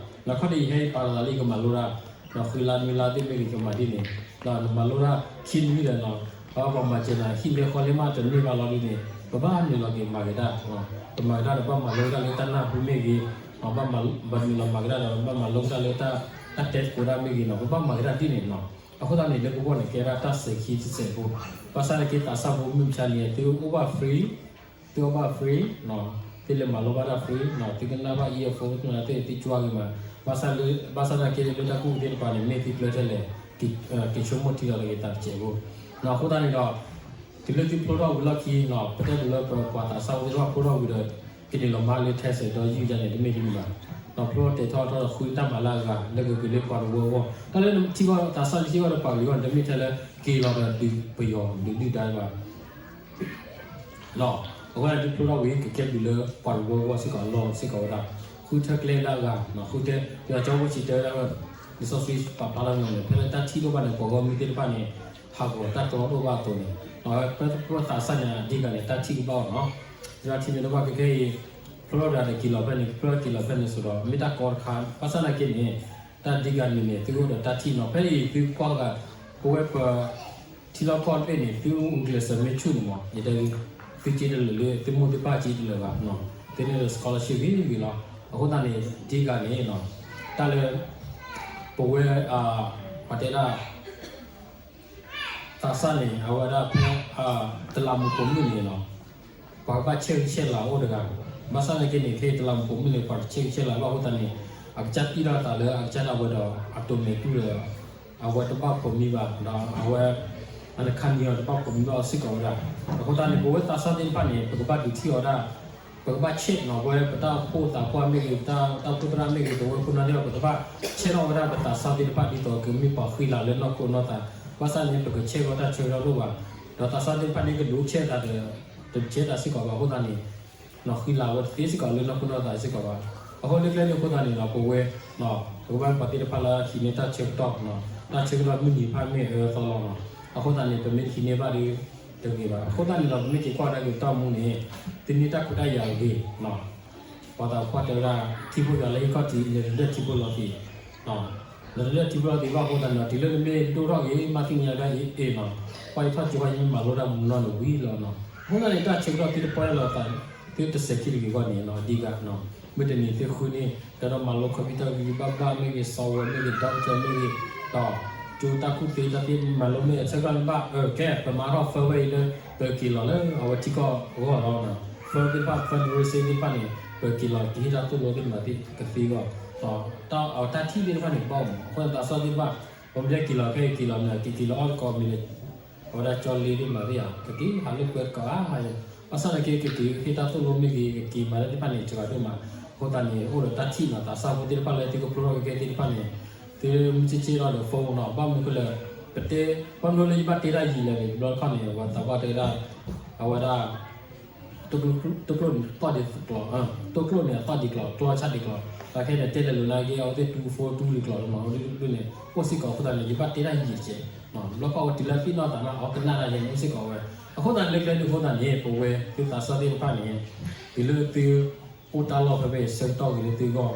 ဒီးခီဒ်အံၤ ဟဲအံၤပာ်လီၤသးလၢယကမၤလိတၢ် ဒီးဃုလါနွံလါသ့ၣ်မ့ၢ်ဂ့ၤ ကမၤဒ်န့ၣ် ဒီးနမၤလိတၢ်ခံနွံဒီးနီၢ် ပှၤမၤစၢၤနၤ ဟံၣ်လဲဃီလဲမးတန့ၢ်ဘၣ်လီၤဒ်န့ၣ် ပဘၣ်နုာ်လီၤက့ၤမၤက့ၤတၢ် ပမၤက့ၤတၢ်ဒီးဘၣ်မၤလိတၢ်လၢတၢ်နၢ်ဟူမ့ၢ်ဂ့ၤ ဘၣ်မၤလိက့ၤတၢ်ဒီး ဘၣ်မၤလိက့ၤတၢ်လၢတၢ် တၢ်တဲသကိးတၢ်မ့ၢ်ဂ့ၤနီၢ် ပဘၣ်မၤက့ၤတၢ်ဒ်န့ၣ်နီၢ်. အဃိသတးန့ၣ် လၢပဂီၢ်န့ၣ် ကဲဒၣ်တၢ်စဲၤခံတစဲးဖိ ဘၣ်ဆၣ်သနာ်က့ သးစၢ်ဖိမုၢ်မဆါန့ၣ် သုအိၣ်ဘၣ် free သုအိၣ်ဘၣ် free သုလဲၤမၤလိဘၣ်တၢ် free သုကနၣ်ဘၣ် earphone သုကနၣ်သ့ၣ်သုကွၢ်ဂ့ၤမး ဘၣ်ဆၣ်သနာ်က့ လၢတၢ်ကူၣ်သ့ၣ်တဖၣ်န့ၣ် မ့ၢ်သုကျၢၢ်ထဲလဲၣ် က့ၤဆိကမိၣ်ထံလီၤတဂ့ၤသးတစဲးဖိ အဃိသတးန့ၣ်ဒီး တုၤလၢသုဖျိထီၣ်ဝံၤလီၢ်ခံနီၢ် ပတဲပူၤလၢပပှၤသးစၢ်ဖိသ့ၣ်တဖၣ်ဖျိထီၣ်ဝံၤဒီး ကန့ၢ်လီၤမၤလၢ test ဒီးယုၢ်ယါန့ၣ် တမ့ၢ်တမံၤဘၣ် ဒီးဖျိထီၣ်တဲာ်ထီၣ်ထီၣ်ဒီးဃုတၢ်မၤလၢအဂၤ လၢကက့ၤလၢပှၤတဝၢအဂီၢ် တၢ်လၢထံကီၢ်သးစၢ်လၢထံကီၢ်ဒီးပှၤကလုာ်အဂီၢ်န့ၣ် တမ့ၢ်ထဲလၢက့ၤလီၤဒီးဒုးပယီၤဒုးဒုၣ်ဒါဘၣ် အဃိန့ၣ် ဒုးဖျိထီၣ်ဝံၤ ကကဲဘျုးလၢပှၤတဝၢအဂီၢ်စ့ၢ်ကီးအလီၢ်စ့ၢ်ကီးဝဲဒၣ် ဃုထၢကျဲလၢအဂၤ ဃုထၢ ပယီၤကၠီဖိစံးတဲဝဲဒၣ် လံာ်စီဆှံပာ်ဖျါထီၣ်န့ၣ် ဖဲလၢတၢ်ထံၣ်ဒိၣ်ဘၣ်န့ၣ် ပှၤဂီၢ်မုၢ်သ့ၣ်တဖၣ်န့ၣ် ဟးဂီၤတၢ်တီဒိၣ်ဘၣ်အသိးန့ၣ် ပဝဲသးစၢ်န့ၣ် အဓိကန့ၣ် တၢ်ထံၣ်ကဘၣ်အီၤနီၢ် တၢ်ထံၣ်မ့ၢ်ဒိၣ်ဘၣ်ခဲခဲအံၤ ဖျိထီၣ်ဒီးက့ၤလီၤဖဲန့ၣ် ဖျိထီၣ်က့ၤလီၤဖဲန့ၣ်ဆိုတော့ မ့ၢ်တၢ်ကီတခါ ဘၣ်ဆၣ်သနာ်က့န့ၣ် တၢ်အဓိကန့ၣ်န့ၣ် သုအိၣ်ဒီးတၢ်ထံၣ်နီၢ် ဖဲအံၤသုကွၢ်ဂၤ ပဝဲပ ထံလီၢ်ကီၢ်တဘ့ၣ်န့ၣ် သုအိၣ်ဂုာ်ကျဲးစၢးမ့ၢ်ဆူၣ်န့ၣ်မး ယတဲ သုစ့တလၢာ်လၢ သုမိၢ်သုပၢ်စ့တလၢာ်ဘၣ် သုန့ၢ်ဒီး scholarship ဂ့ၤဂ့ၤလီၤ. အဃိသတးန့ၣ် အဓိကန့ၣ် တၢ်လၢ ပဝဲ ပှၤတဲဒၣ် သးစၢ်န့ၣ် အဝဲဒၣ်ဖဲ တလးမူးပိာ်မုၣ်န့ၣ်နီၢ် ပှၤကဘၣ်ဆဲးဂံၢ်ဆဲးလၤအိၣ်တဂၤ ဘၣ်ဆၣ်သနာ်က့န့ၣ် ဖဲတလးမူးပိာ်မုၣ်န့ၣ် ပှၤတဆဲးဂံၢ်ဆဲးလၤဘၣ်အဃိသတးန့ၣ် အကစၢ်တံၢ်ထီၣ်အသးလၢအကစၢ်ဒၣ်ဝဲဒီး အတိာ်မဲာ်တူၢ်ဒီး အဝဲတဘၣ်ဖိးမံဘၣ် ဒီးအဝဲ အနခါနံၤအီၤတဘၣ်ဖိးမံဘၣ်အီၤစ့ၢ်ကီးဝဲဒၣ်. အဃိသတးန့ၣ် ပဝဲသးစၢ်သ့ၣ်တဖၣ်န့ၣ် ပကဘၣ်ဒုးထံၣ်အီၤဒၣ် ပကဘၣ်ဆဲးနီၢ် ပဝဲပတၢ်အိၣ်ဖှိၣ်သးပှၢ်မ့ၢ်ဂ့ၤ ပတၢ်အိၣ်ဖှိၣ်သရၣ်မ့ၢ်ဂ့ၤ ပဝဲခိၣ်နၢ်သ့ၣ်တဖၣ် ပကဘၣ်ဆဲးထီၣ်ဝဲဒၣ်ပသးစၢ်သ့ၣ်တဖၣ် ဒ်သိးကမ့ၢ်ပှၤဃံလၤလၢနီၢ်ခိနီၢ်သး ဘၣ်ဆၣ်န့ၣ် ပကဆဲးကီးတၢ်ဆၢကတီၢ်ဒိၣ်ဘၣ် ဒီးသးစၢ်သ့ၣ်တဖၣ်န့ၣ် ကဒုးဆဲးသးဒီး တဆဲးသးစ့ၢ်ကီးဘၣ်အဃိသတးန့ၣ် နီၢ်ဃံလၤဝဲတသ့စ့ၢ်ကီးလၢနီၢ်ခိနီၢ်သးစ့ၢ်ကီးဘၣ်. အဃိလၢကျဲန့ၣ်အဃိသတးန့ၣ်ဒီး ပဝဲ ပကဘၣ်ပှၤသ့ၣ်တဖၣ်လၢဟံးန့ၢ်တၢ်ဆၢကတီၢ် တၢ်ဆၢကတီၢ်မုၢ်နံၤတဖၣ်မ့ၢ်အၢအသီလီၤ. အဃိသတးန့ၣ် ပမ့ၢ်တဟံးန့ၢ်ဘၣ်ဒီး တဂ့ၤဘၣ်. အဃိသတးန့ၣ်ဒီး ပမ့ၢ်က့ၤကွၢ်ကဒါက့ၤတၢ်မူန့ၣ် သုန့ၢ်တၢ်ခွဲးတၢ်ယာ်အဂ့ၤ ပှၤသးပှၢ်တဲဝဲဒၣ် ထံဖိကီၢ်ဖိလၢဟံၣ်ခီၣ်ထံး လဲၤတဒၢထံဖိလီၤသ့ၣ် လဲၤတဒၢထံဖိလီၤသ့ၣ်ဘၣ်အဃိသတးန့ၣ်ဒီး တုၤလၢနမ့ၢ်ဒိၣ်ထီၣ်ဂ့ၤ မၤသ့ၣ်ညါဒၣ်အ့ၣ်အ့ၣ်နီၤ ပှၤအံၤထီၣ်ကၠိဝဲ ယမ့ၢ်မၤလိတၢ်မူနီၢ်န့ၣ်ဝံၤလီၤနီၤ. အဃိသတးန့ၣ် တၢ်ဆၢကတီၢ်သုတပှဲၤလီၤသး သုတစဲးခံတဂ့ၤအဂီၢ်န့ၣ်နီၤ အဓိက မုၢ်တနံၤသုဃုန့ၣ် ကဲဒီးမၤလိ computer ဂ့ၤဂ့ၤဘၣ်ဘၣ်မ့ၢ်ဂ့ၤ software မ့ၢ်ဂ့ၤ doctor မ့ၢ်ဂ့ၤ ဒီး ကၠိတၢ်ကူၣ်သ့တၢ်သ့မၤလိမ့ၢ်ဂ့ၤ ဆၢကတီၢ်န့ၣ်ဘၣ် ကဲ ပမၤထီၣ် first ဝဲအံၤလၢ ပက့ၤလီၤလၢအဝဲထံကီၢ်အဂီၢ်လီၤနီၤ. သ့ၣ်တဖၣ် fundraising သ့ၣ်တဖၣ်န့ၣ် ပက့ၤလီၤကဟ့ၣ်တၢ်သိၣ်လိသ့ၣ်တဖၣ်သ့ၣ်ကသ့အဂီၢ်, တၢ်အတၢ်ထံၣ်သ့ၣ်တဖၣ်န့ၣ် ဘၣ်အိၣ်မး အဃိသးစၢ်သ့ၣ်တဖၣ် ပမ့ၢ်က့ၤလီၤဖဲက့ၤလီၤမ့ၢ် ကက့ၤလီၤအီၣ်သကိးမ့ၢ်န့ၣ် အဝဲဒၣ်ကၠီလ့သ့ၣ်မၤသ့ၣ်ဧါ ကက့ၤဟးလိာ်ကွဲတကးဧါ, ဘၣ်ဆၣ်သနာ်က့ ကက့ၤဟ့ၣ်တၢ်သိၣ်လိမ့ၢ်ဂ့ၤ ကက့ၤမၤတၢ်သ့ၣ်တဖၣ်န့ၣ် စှၤဒိၣ်မး, အဃိသတးန့ၣ် အိၣ်ဒီးတၢ်ထံၣ်မး သးစၢ်ဖိသ့ၣ်တဖၣ်လၢသုကဖျိထီၣ်ကကဲသ့ၣ်တဖၣ်န့ၣ် သုမ့ၢ်ဆ့ဆ့လီၤဒီး phone နီၤ ဘၣ်မနုၤဃိလဲၣ်, ပတဲ ဘၣ်မနုၤလၢယဘၣ်တဲတၢ်ယံာ်လဲၣ်န့ၣ် တဘျီတခီၣ်န့ၣ် ပှၤသးပှၢ်တဲဒၣ် အဝဲဒၣ် တိၢ်ကျိၣ်န့ၣ် အသီၣ်ဒံးကျိာ်, တိၢ်ကျိၣ်န့ၣ် အသီၣ်ဒံးကျိာ် ကျီဆၣ်ဒံးကျိာ်, တၢ်ခဲန့ၣ် တဲလဲၤလိာ်နာ်က့ အဝဲသ့ၣ်တူဖိတူလံၤကျိာ်လီၤမး ဒ်န့ၣ် အိၣ်စ့ၢ်ကီးအဃိသတးန့ၣ် ယဘၣ်တဲတၢ်ယံာ်တက့ၢ်, ဘျီခီၣ်ဝဲတုၤလၢသ့ၣ်နီၣ်သးမး အီကနၣ်တၢ်ယဲန့ၣ် အိၣ်စ့ၢ်ကီးဝဲ, အဃိသတးန့ၣ် လၢကျဲဒ်အဃိသတးန့ၣ် ပဝဲသုသးစၢ်သ့ၣ်တဖၣ်န့ၣ် တုၤလၢသု အိၣ်တၢ်လီၢ်ဖဲဖဲအံၤ ဆၢကတီၢ်ဂ့ၤလၢသုဂီၢ်,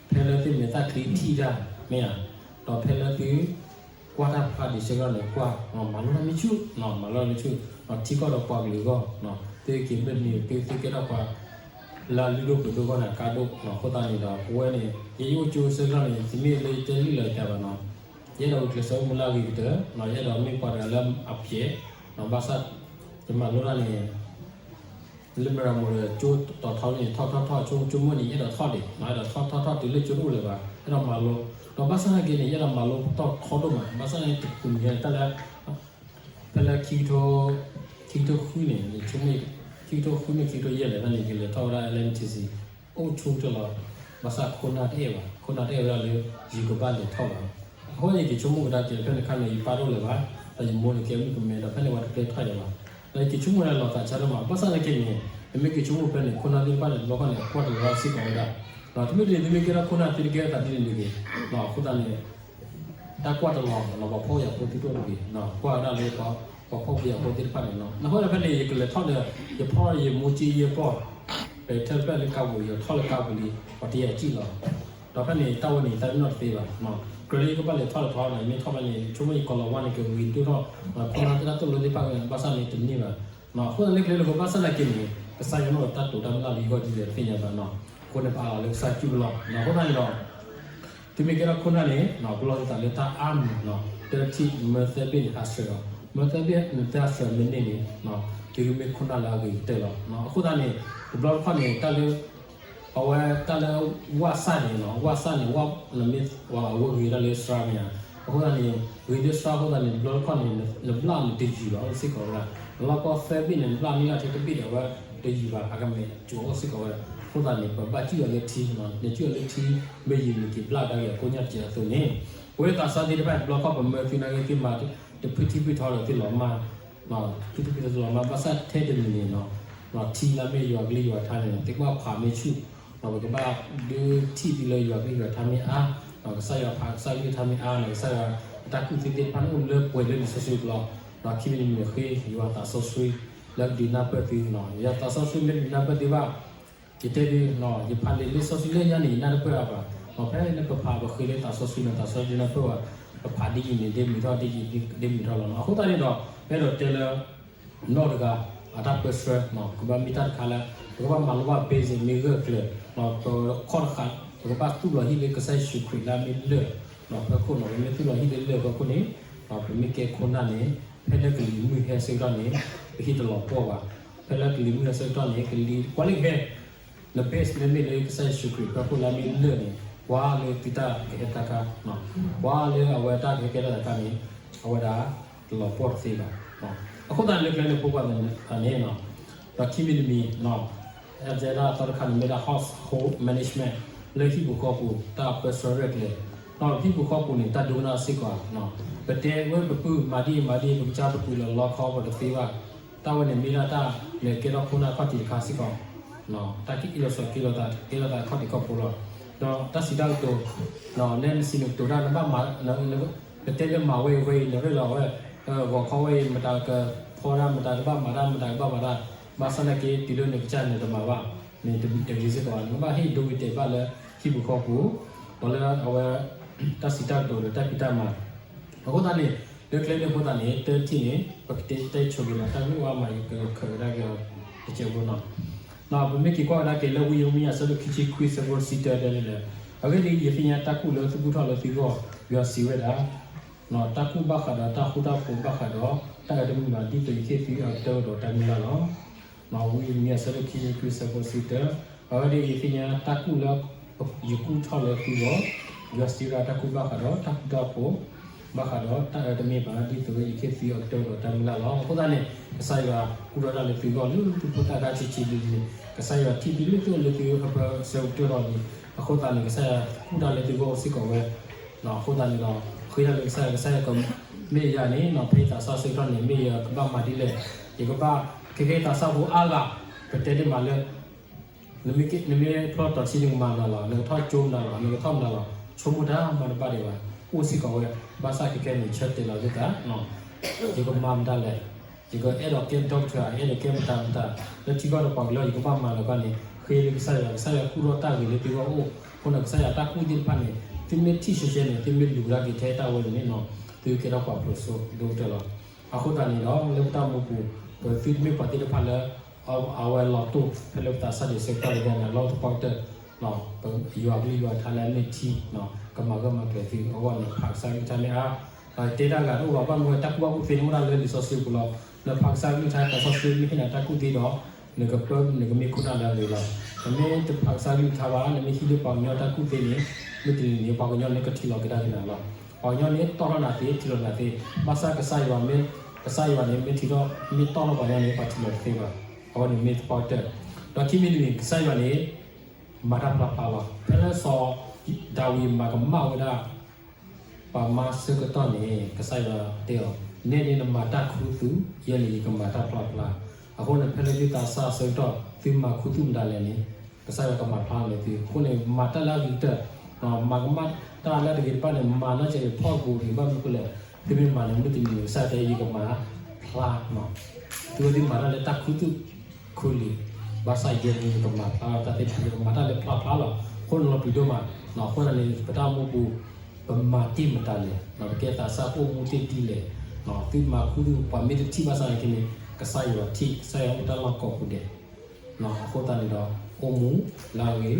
ဖဲလၢသုမဲာ်သၣ်ချံထံၣ်တၢ် မ့ၢ်ဧါ, ဒီးဖဲလၢသု ကွၢ်တၢ်ဖးဒံးဆၢကတီၢ်န့ၣ် ကွၢ် မၤလိတၢ်မ့ၢ်ဆူၣ်, မၤလိတၢ်မ့ၢ်ဆူၣ်, ထံကီၢ်ဒီးပှၤကလုာ်အဂီၢ်, သုက့ၤမ့ၢ်န့ၣ် သုကဲထီၣ်ပှၤ လၢအလုၢ်ဒိၣ်ပှ့ၤဒိၣ်အဂီၢ်န့ၣ် အကါဒိၣ်, အဃိသတးန့ၣ်ဒီး ပဝဲန့ၣ် ယဲယအိၣ်ကၠိဆၢကတီၢ်န့ၣ် တမ့ၢ်လၢယတဲလုၢ်လီၤယသးဘၣ်နီၤ, ယအဲၣ်ဒိးဂုာ်ကျဲးစၢးအိၣ်မူလၢအဂ့ၤကတၢၢ်, ယအဲၣ်ဒိးမ့ၢ်ပှၤတဂၤလၢအပျဲၢ်, ဘၣ်ဆၣ် ယမၤလိတၢ်န့ၣ် လၢမရၤမိၤဒီးကၠိတီၤထီန့ၣ် ထီၣ်ထီၣ်ထီၣ် ဆိကမိၣ်န့ၣ် ယအဲၣ်ဒိးထီၣ်ဒံး, ယအဲၣ်ဒိးထီၣ်ထီၣ်ထီၣ်တုၤလၢကၠိတအိၣ်လၢၤဘၣ်, အဲၣ်ဒိးမၤလိ, ဒီးဘၣ်ဆၣ်သနာ်က့န့ၣ် ယအဲၣ်ဒိးမၤလိပတီၢ်ထီဒိၣ်မး, ဘၣ်ဆၣ်သနာ်က့ တမံၤတၢ်လၢ ဖဲလၢခံကထိ ခံကထိဃုန့ၣ် ခံကထိဃုန့ၣ် ခံကထိယဲၢ်လဲၣ်န့ၣ် ယလဲၤထီၣ်ဝဲဒၣ် L M T C အိၣ်ဆူၣ်ကတၢၢ်လီၤ, ဘၣ်ဆၣ်ခိၣ်နၢ်တအဲၣ်ဘၣ်, ခိၣ်နၢ်တအဲၣ်ဝဲဒၣ်လၢ ယကဘၣ်လဲၤထီၣ်ဘၣ်, အဃိန့ၣ် ယက့ၤဆိကမိၣ်ကဒါက့ၤ ဖဲန့ၣ်ခါန့ၣ် ယပၢ်တအိၣ်လၢၤဘၣ်, ဒီးယမိၢ်န့ၣ်ကဲမုၣ်ကမဲဒီး ဖဲန့ၣ်ဝဲတပျဲထီၣ်ယၤဘၣ်, ဒီးယက့ၤဆိကမိၣ်ဝဲဒၣ်လီၤသးဆါဒိၣ်မး, ဘၣ်ဆၣ်သနာ်က့န့ၣ် ပမ့ၢ်က့ၤဆိကမိၣ်ဖဲန့ၣ် ခိၣ်နၢ်သ့ၣ်တဖၣ်န့ၣ် တဘျီခီၣ်န့ၣ် အကွၢ်တလီၤစ့ၢ်ကီးဝဲဒၣ်, တမ့ၢ်ဒ်န့ၣ် သုမ့ၢ်ကဲထီၣ်ခိၣ်နၢ် သုတကဲထီၣ်သးဒ်န့ၣ်တဂ့ၤ, အဃိသတးန့ၣ် တၢ်ကွၢ်တလီၤ ပှၤဖှီၣ်ယာ်ဖိသ့ၣ်တဖၣ်တဂ့ၤ, ကွၢ်ဝဲဒၣ်လၢ ပှၤဖှီၣ်ဖိယာ်ဖိသ့ၣ်တဖၣ်န့ၣ်လီၤ, အဃိန့ၣ်ဖဲန့ၣ် ယကလဲၤထီၣ်ဒီး ယဖီၣ်ယမိၢ်က့ယဲၢ်ပီၢ်, ပထၢၣ်ဖျၢၣ်လၢကါပူၤ ယထီၣ်လၢကါပူၤလံ, ပှၤတယာ်စံၣ်လီၤ, ဒီးဖဲန့ၣ် တၢ်ဝဲန့ၣ် တၢ်နီၣ်တသ့ဘၣ်, ကြၢးလၢယကဘၣ်လဲၤထီၣ်လဲၤထီန့ၣ် မ့ၢ်ထီၣ်ဖဲန့ၣ် ဆိကမိၣ်ယကီၤလီၤဝါန့ၣ် ကဂ့ၤဒိၣ်ထီၣ်, ခိၣ်နၢ်သ့ၣ်တၢ်သိၣ်လိသ့ၣ်တဖၣ် ဘၣ်ဆၣ်န့ၣ်တန့ၢ်ဘၣ်, အဃိသတးလၢကျဲလၢပဘၣ်ဆၣ်သနာ်က့န့ၣ် ကစၢ်ယွၤနီၣ်ဒီးတၢ်တိာ်တၢ်မုၢ်လၢ်လၢယဂီၢ်ဒ်လဲၣ်တသ့ၣ်ညါဘၣ်နီၤ, အဃိန့ၣ် ပအးလီၤလၢကစၢ်စုပူၤလီၤ, အဃိသတးန့ၣ်ဒီး သုမ့ၢ်ကဲထီၣ်ခိၣ်နၢ်န့ၣ် ပလီၢ်သုသးလၢတၢ်အါမံၤနီၤ, တထံၣ်မၢသၢဘ့ၣ်န့ၣ် ဟးဆှဲးလီၤ, မၢသၢဘ့ၣ်န့ၣ် တၢ်ဟးဆှဲးမ့ၢ်န့ၢ်န့ၣ် သုကမ့ၢ်ခိၣ်နၢ်လၢအဂ့ၤကတၢၢ်လီၤ, အဃိသတးန့ၣ် တဘျီတခီၣ်န့ၣ် တၢ်လၢ အဝဲတၢ်လၢ ဝၣ်စၢ်န့ၣ်နီၤ, ဝၣ်စၢ်န့ၣ် နမ့ၢ်အဝဲဂ့ၤဒၣ်လၢစှၤမ့ၢ်ဧါ, အဃိသတးန့ၣ် ဂ့ၤလၢစှၤအဃိသတးန့ၣ် တဘျီတခီၣ်န့ၣ် နဘျၣ်န့ၣ်တယုၢ်ဘၣ် အိၣ်စ့ၢ်ကီးဝဲဒၣ်, နလီၢ်ကီၢ်သၢဘ့ၣ်န့ၣ် နဘျၣ်န့ၢ်လၢထဲတဘ့ၣ်ဒီး အဝဲတယုၢ်ဘၣ် အကမဲာ်ကၠိအိၣ်စ့ၢ်ကီးဝဲဒၣ်, အဃိသတးန့ၣ် ပဘၣ်စံၣ်အီၤလၢထံ, နစံၣ်အီၤလၢထံ မ့ၢ်ယုၢ်န့ၣ်က့ၤဘျၣ်ဒၣ်က့ၤအကိညၣ်တကဲးအသိးန့ၣ်, ပဝဲသးစၢ်သ့ၣ်တဖၣ် တဘျီခီၣ်ပမၢသုနာ်က့ သုမၤတဖုထံဖုထီဒီးသုလီၤမၢ် ဖုထံဖုထီသုလီၤမၢ် ဘၣ်ဆၣ်ထဲတမံၤန့ၣ်နီၤ, ထံလၢမ့ၢ်ယွၤကလုၢ်ယွၤထါန့ၣ် သုကဘၣ်ဖးမ့ၢ်ဆူၣ်, ပကဘၣ်ဒုးထံၣ်သုလၢယွၤကလုၢ်ယွၤထါမ့ၢ်အါ, ကစၢ်ယွၤဖးကစၢ်ကလုၢ်ထါမ့ၢ်အါနီၤ, ကစၢ်ယွၤအတၢ်ကူၣ်သ့သ့ၣ်တဖၣ်န့ၣ်အိၣ်လၢပှဲၤလၢလံာ်စီဆှံပူၤလီၤ, ဒီးခံမံၤတမံၤဃ့ ယွၤသးစီဆှံ လၢကဒုးနၢ်ပၢၢ်သုနီၤ, ယွၤသးစီဆှံမ့ၢ်တဒုးနၢ်ပၢၢ်သုဘၣ် ယတဲဒုး ယဖးလံာ်စီဆှံလၢညါန့ၣ် ယနၢ်တပၢၢ်အါဘၣ်, ဖဲလၢပဖးပဃ့လၢသးစီဆှံန့ၣ် သးစီဆှံဒုးနၢ်ပၢၢ်ဘၣ်, ပဖးဒ်အံၤန့ၣ် ဒ်မုာ်ထီၣ်ဒ်အံၤ ဒ်မုာ်ထီၣ်လီၤနီၤ, အဃိသတးန့ၣ်ဒီး ပအဲၣ်ဒိးတဲလၢ နီၢ်တဂၤ အတၢ်ပၢဆှၢ ကဘၣ်မ့ၢ်တၢ်တခါလၢ ပကဘၣ်မၤလိဘၣ် basic မ့ၢ်ဂၢၢ်ကျၢၤ, ပခီၣ်တဃာ် ပကဘၣ်သူၣ်လီၤဟံၣ်လၢကစၢ်ယ့ၣ်ၡူးခရံာ်လၢအမ့ၢ်လၢၢ်, ဖၢခိၣ်နီၤ ပမ့ၢ်သူၣ်လီၤဟံၣ်လၢလၢၢ်ဖၢခိၣ်န့ၣ် ပမ့ၢ်ကဲခိၣ်နၢ်န့ၣ် ဖဲလၢကလံၤမုၢ်ဟဲဆၢကတီၢ်န့ၣ် ပဟံၣ်တလီၤပှီၢ်ဘၣ်, ဖဲလၢကလံၤမုၢ်ဟဲဆၢကတီၢ်န့ၣ် ကလံၤကွၢ်လၢကဟဲ န base မ့မ့ၢ်လၢကစၢ်ယ့ၣ်ၡူးခရံာ်ဖၢခိၣ်လၢအမ့ၢ်လၢၢ်န့ၣ် ကွၢ်လၢသုတၢ်ကဟဲတၢ်ခါ, ကွၢ်လၢအဝဲတၢ်ကဟဲကဲထီၣ်တၢ်ခါန့ၣ် အဝဲဒၣ်တလီၤပှီၢ်တသ့ဘၣ်. အဃိသတးန့ၣ်လၢကျဲန့ၣ်ဖိခွါသးန့ၣ်, ဒီးခံမံၤတမံၤ အဲၣ်ဒိးတဲဒၣ်သီတခါန့ၣ်မ့ၢ်ဒၣ် household management လၢဟံၣ်ပူၤဃီပူၤ တၢ်ပၢဆှၢရဲၣ်ကျဲၤ, ဒီးဟံၣ်ပူၤဃီပူၤန့ၣ် တၢ်ဒိကနၣ်စ့ၢ်ကီး, ပတဲဝဲပပုၢ်မၤဒ်အံၤမၤဒ်အံၤ ပကစၢ်ပပုၢ်လၢလီခီပတသ့ဘၣ်, တၢ်ဝဲန့ၣ်မ့ၢ်ဒၣ်တၢ်လဲၤကဲထီၣ်ခိၣ်နၢ်ခီၣ်ထံးတခါစ့ၢ်ကီး, တၢ်ကအ့ၣ်လိာ်ဆိးက့လိာ်သး ကဲထီၣ်သးခီၣ်ထံးခီၣ်ဘိလီၤ. ဒီးတၢ်စံးတၢ်ကတိၤ လၢနစံးနကတိၤတၢ် နဘၣ်မၤ ပတဲလၢမၤဝဲအံၤဝဲအံၤ နရ့ၣ်လီၤဝဲ ဂီၤခီဝဲအံၤ မတၤကဖီဒၣ် မတၤကဘၣ်မၤတၢ် မတၤကဘၣ်မၤတၢ်, ဘၣ်ဆၣ်သနာ်က့ တုၤလၢနကစၢ်နတမၤဘၣ်န့ၣ် တဂ့ၤစ့ၢ်ကီးဘၣ်, နကဘၣ်ဟ့ၣ်ဒိဂ့ၤတဲာ်ဘၣ်လၢဟံၣ်ပူၤဃီပူၤ, ဒီးလၢအဝဲ တၢ်စံးတၢ်ကတိၤဒီးတၢ်ဖံးတၢ်မၤ, အဃိသတးန့ၣ် လၢကျဲန့ၣ်အဃိသတးန့ၣ် တထံၣ်န့ၣ် ပကတဲဆိက့ၤလီၤ တၢ်ဂ့ၢ်ဝဲမး ယကခၢၣ်ဝဲဒၣ်က့ၤအီၤတစဲးဖိနီၤ. ပမ့ၢ်က့ၤကွၢ်ဝဲဒၣ်က့ၤလၢဝံယံးရမံယၤ အဆၢဒိၣ်ခံဆံခွံ အဆၢဖိတဆံတၢတဲန့ၣ်လၢ အဂ့ၢ်ဒ်အံၤ ယသ့ၣ်ညါတၢ်ကူၣ်လၢသုဘူၣ်ထီၣ်လၢသုဂီၢ်, ယွၤစံးဝဲဒၣ်, တၢ်ကူၣ်ဘၣ်ဃးဒီးတၢ်ဃူတၢ်ဖိးဘၣ်ဃးဒီး တၢ်အၢတမုာ်ဘၣ် ဒ်သိးယဟ့ၣ်သုအကတၢၢ်ဒီးတၢ်မုၢ်လၢ်လီၤ. ဝံယံးရမံယၤ အဆၢဒိၣ်ခံဆံခွံ အဆၢဖိတဆံတၢ, အဝဲဒၣ်ယသ့ၣ်ညါတၢ်ကူၣ်လၢယကူၣ်ထီၣ်လၢသုဂီၢ်, ယွၤစံးဝဲဒၣ်တၢ်ကူၣ်ဘၣ်ဃးဒီးတၢ်ဃူတၢ်ဖိး, ဘၣ်ဃးဒီးတၢ်အၢတမ့ၢ်ဘၣ် ဒ်သိးဝဲယကဟ့ၣ်သုအကတၢၢ်ဒီးတၢ်မုၢ်လၢ်လီၤ. အဃိသတးန့ၣ် ကစၢ်ယွၤကူၣ်ထီၣ်တၢ်လၢသုဂီၢ် လၢသုဖိသၣ်ခါဆံးဆံးလံၤလံၤ, ကစၢ်ယွၤထံၣ်သုလၢသုအိၣ်လၢသုဟၢဖၢဆၢကတၢၢ်လီၤလံၤ, အဃိသတးန့ၣ် ကစၢ်ယွၤကူၣ်တၢ်လၢသုဂီၢ်စ့ၢ်ကီးဝဲ အဃိသတးန့ၣ်ဒီး ဃ့တၢ်လၢကစၢ်ယွၤ, ကစၢ်ယွၤကမ့ၢ်ယၤန့ၣ် ဖဲယသးစၢ်ဆၢကတီၢ်န့ၣ် မ့ၢ်ယကဘၣ်မၤဒ်လဲၣ်, ယကဘၣ် ခဲကဲသးစၢ်ဖိအါဂၤ, ပတဲဒ်မးလၢ နမ့ၢ်ဖျီတီၤဆံး နကမၤမနုၤလီၤ, နကထီၣ်ကၠိမနုၤလီၤ, နကထီၣ်မနုၤလီၤ, ဆိကမိၣ်တၢ်မၤတဘၣ်ဒံးဘၣ်, အိၣ်စ့ၢ်ကီးဝဲ, ဘၣ်ဆၣ်ခဲကဲန့ၣ် ဆၢတဲာ်လီၤသုသး, ယကမၤမတၤလဲၣ်, ယကအဲၣ်ဒိးကဲ doctor အဲၣ်ဒိးကဲမတၤမတၤ, လၢထံကီၢ်ဒီးပှၤကလုာ် ယကဘၣ်မၤလၢၤဘၣ်န့ၣ် ဃ့လၢကစၢ်ယွၤ, ကစၢ်ယွၤကူၣ်ထီၣ်တၢ်ဂ့ၤလၢသုဂီၢ်အိၣ်, အဃိန့ၣ် ကစၢ်ယွၤတၢ်ကူၣ်သ့ၣ်တဖၣ်န့ၣ် သုမ့ၢ်ထံၣ်ရှဲရှဲန့ၣ် သုမ့ၢ်လူၤကဒါက့ၤထဲတၢ်ဝဲန့ၣ်န့ၣ်နီၤ, သုကဲထီၣ်ပှၤဖျိးစိဒိၣ်ကတၢၢ်လီၤ. အဃိသတးန့ၣ်ဒီး လၢပတၢ်မူပူၤ ပသုတမ့ၢ်ပှၤသ့ၣ်တဖၣ်လၢ အဝဲလီၤတိၢ်ဖဲလၢပသးစၢ်ဒံးဆၢကတီၢ်လၢန့ၣ် လီၢ်တပှၢ်ကတၢၢ် ယွၤကလုၢ်ယွၤကထါလၢအမ့ၢ်ထံ ကမၤဂၢၢ်မၤကျၢၤသုအဂီၢ်န့ၣ် ဖးကစၢ်ကလုၢ်ကထါမ့ၢ်အါ, တဲတၢ်ဂၤတအိၣ်ဘၣ် ဘၣ်မနုၤဝဲ တၢ်ကူၣ်ဘၣ်ကူၣ်သ့န့ၣ်အိၣ်ဒၣ်လၢလံာ်စီဆှံပူၤလီၤ. နဖးကစၢ်ကလုၢ်ကထါ သးစီဆှံမ့ၢ်ဟ့ၣ်နၤတၢ်ကူၣ်သ့ဒီး နကပၢ နကမ့ၢ်ခိၣ်နၢ်လၢအဂ့ၤလီၤ. နမ့ၢ်တဖးကစၢ်ကလုၢ်ကထါဘၣ် နမ့ၢ်ဟံးန့ၢ်ပှၤကညီတၢ်ကူၣ်သ့န့ၣ် မုၢ်တနံၤန့ၣ် ပှၤကညီန့ၣ်ကထံၣ်လီၤကဒါက့ၤနၤလီၤ. ပှၤကညီန့ၣ်တီၢ်ထီၣ်နၤသ့ ထံၣ်လီၤနၤသ့, ဘၣ်ဆၣ်ကစၢ်ယွၤမ့ၢ် ကစၢ်ယွၤန့ၣ် မ့ၢ်ထံၣ်ထီၣ် မ့ၢ်တီၢ်ထီၣ်ပှၤကညီန့ၣ် ပှၤထံၣ်လီၤတသ့ဘၣ်. အဝဲန့ၣ်မ့ၢ်တပှၢ်ကတၢၢ်, ဒီးခံမံၤတမံၤ ကစၢ်ယွၤန့ၣ် မၤတၢ်ဖျါဖျါလီၤ. ဖဲလၢစီၤဒၤဝံးမၤကမၣ်ဝဲဒၣ် ပှၤမါဆၢကတီၢ်န့ၣ် ကစၢ်ယွၤတဲအီၤ, နဲန့ၣ်နမၤတၢ်ခူသူၣ်, ယဲန့ၣ်ယကမၤတၢ်ဖျါဖျါ. အဃိန့ၣ် ဖဲလၢသုသးစၢ်ဆၢကတီၢ် သုမၤခူသူၣ်မတၤလဲၣ်န့ၣ် ကစၢ်ယွၤကမၤဖျါန့ၢ်သု. အဃိန့ၣ် မၤတၢ်လၢအဂ့ၤကတၢၢ်, မၤကမၣ်တၢ်လၢတဂ့ၤတဘၣ်န့ၣ် မၤနီၢ်ကီၢ်န့ၣ် ဖီၣ်ကပူၤန့ၣ် ဘၣ်မနုၤဃိလဲၣ်, သုမ့ၢ်မၤန့ၣ် မုၢ်တနံၤန့ၣ် ကစၢ်ယွၤတဲယကမၤဖျါ သုဝဲသ့ၣ်မၤတၢ်လၢတၢ်ခူသူၣ်ခူလံၤ, ဘၣ်ဆၣ်ယဲန့ၣ် ယကမၤဖျါတၢ်သ့ၣ်တဖၣ် ယကမၤတၢ်လၢဖျါဖျါလီၤ. အဃိန့ၣ်လီၤပျံၤဒိၣ်မး, အဃိန့ၣ်န့ၣ် ပတၢ်အိၣ်မူပူၤ ပမၤတ့ၢ်မတၤလဲၣ်, ပကဲသးစၢ်အိၣ်မူတ့ၢ်ဒ်လဲၣ်, သုမၤခူသူၣ် ပှၤမ့ၢ်တထံၣ်ဘၣ်ဆၣ်န့ၣ်က့န့ၣ် ကစၢ်ယွၤထံၣ် ကစၢ်ယွၤအိၣ်တၢ်လီၢ်ကိးပူၤဒဲး အဃိသတးန့ၣ်ဒီး အိၣ်မူလၢအဂ့ၤ,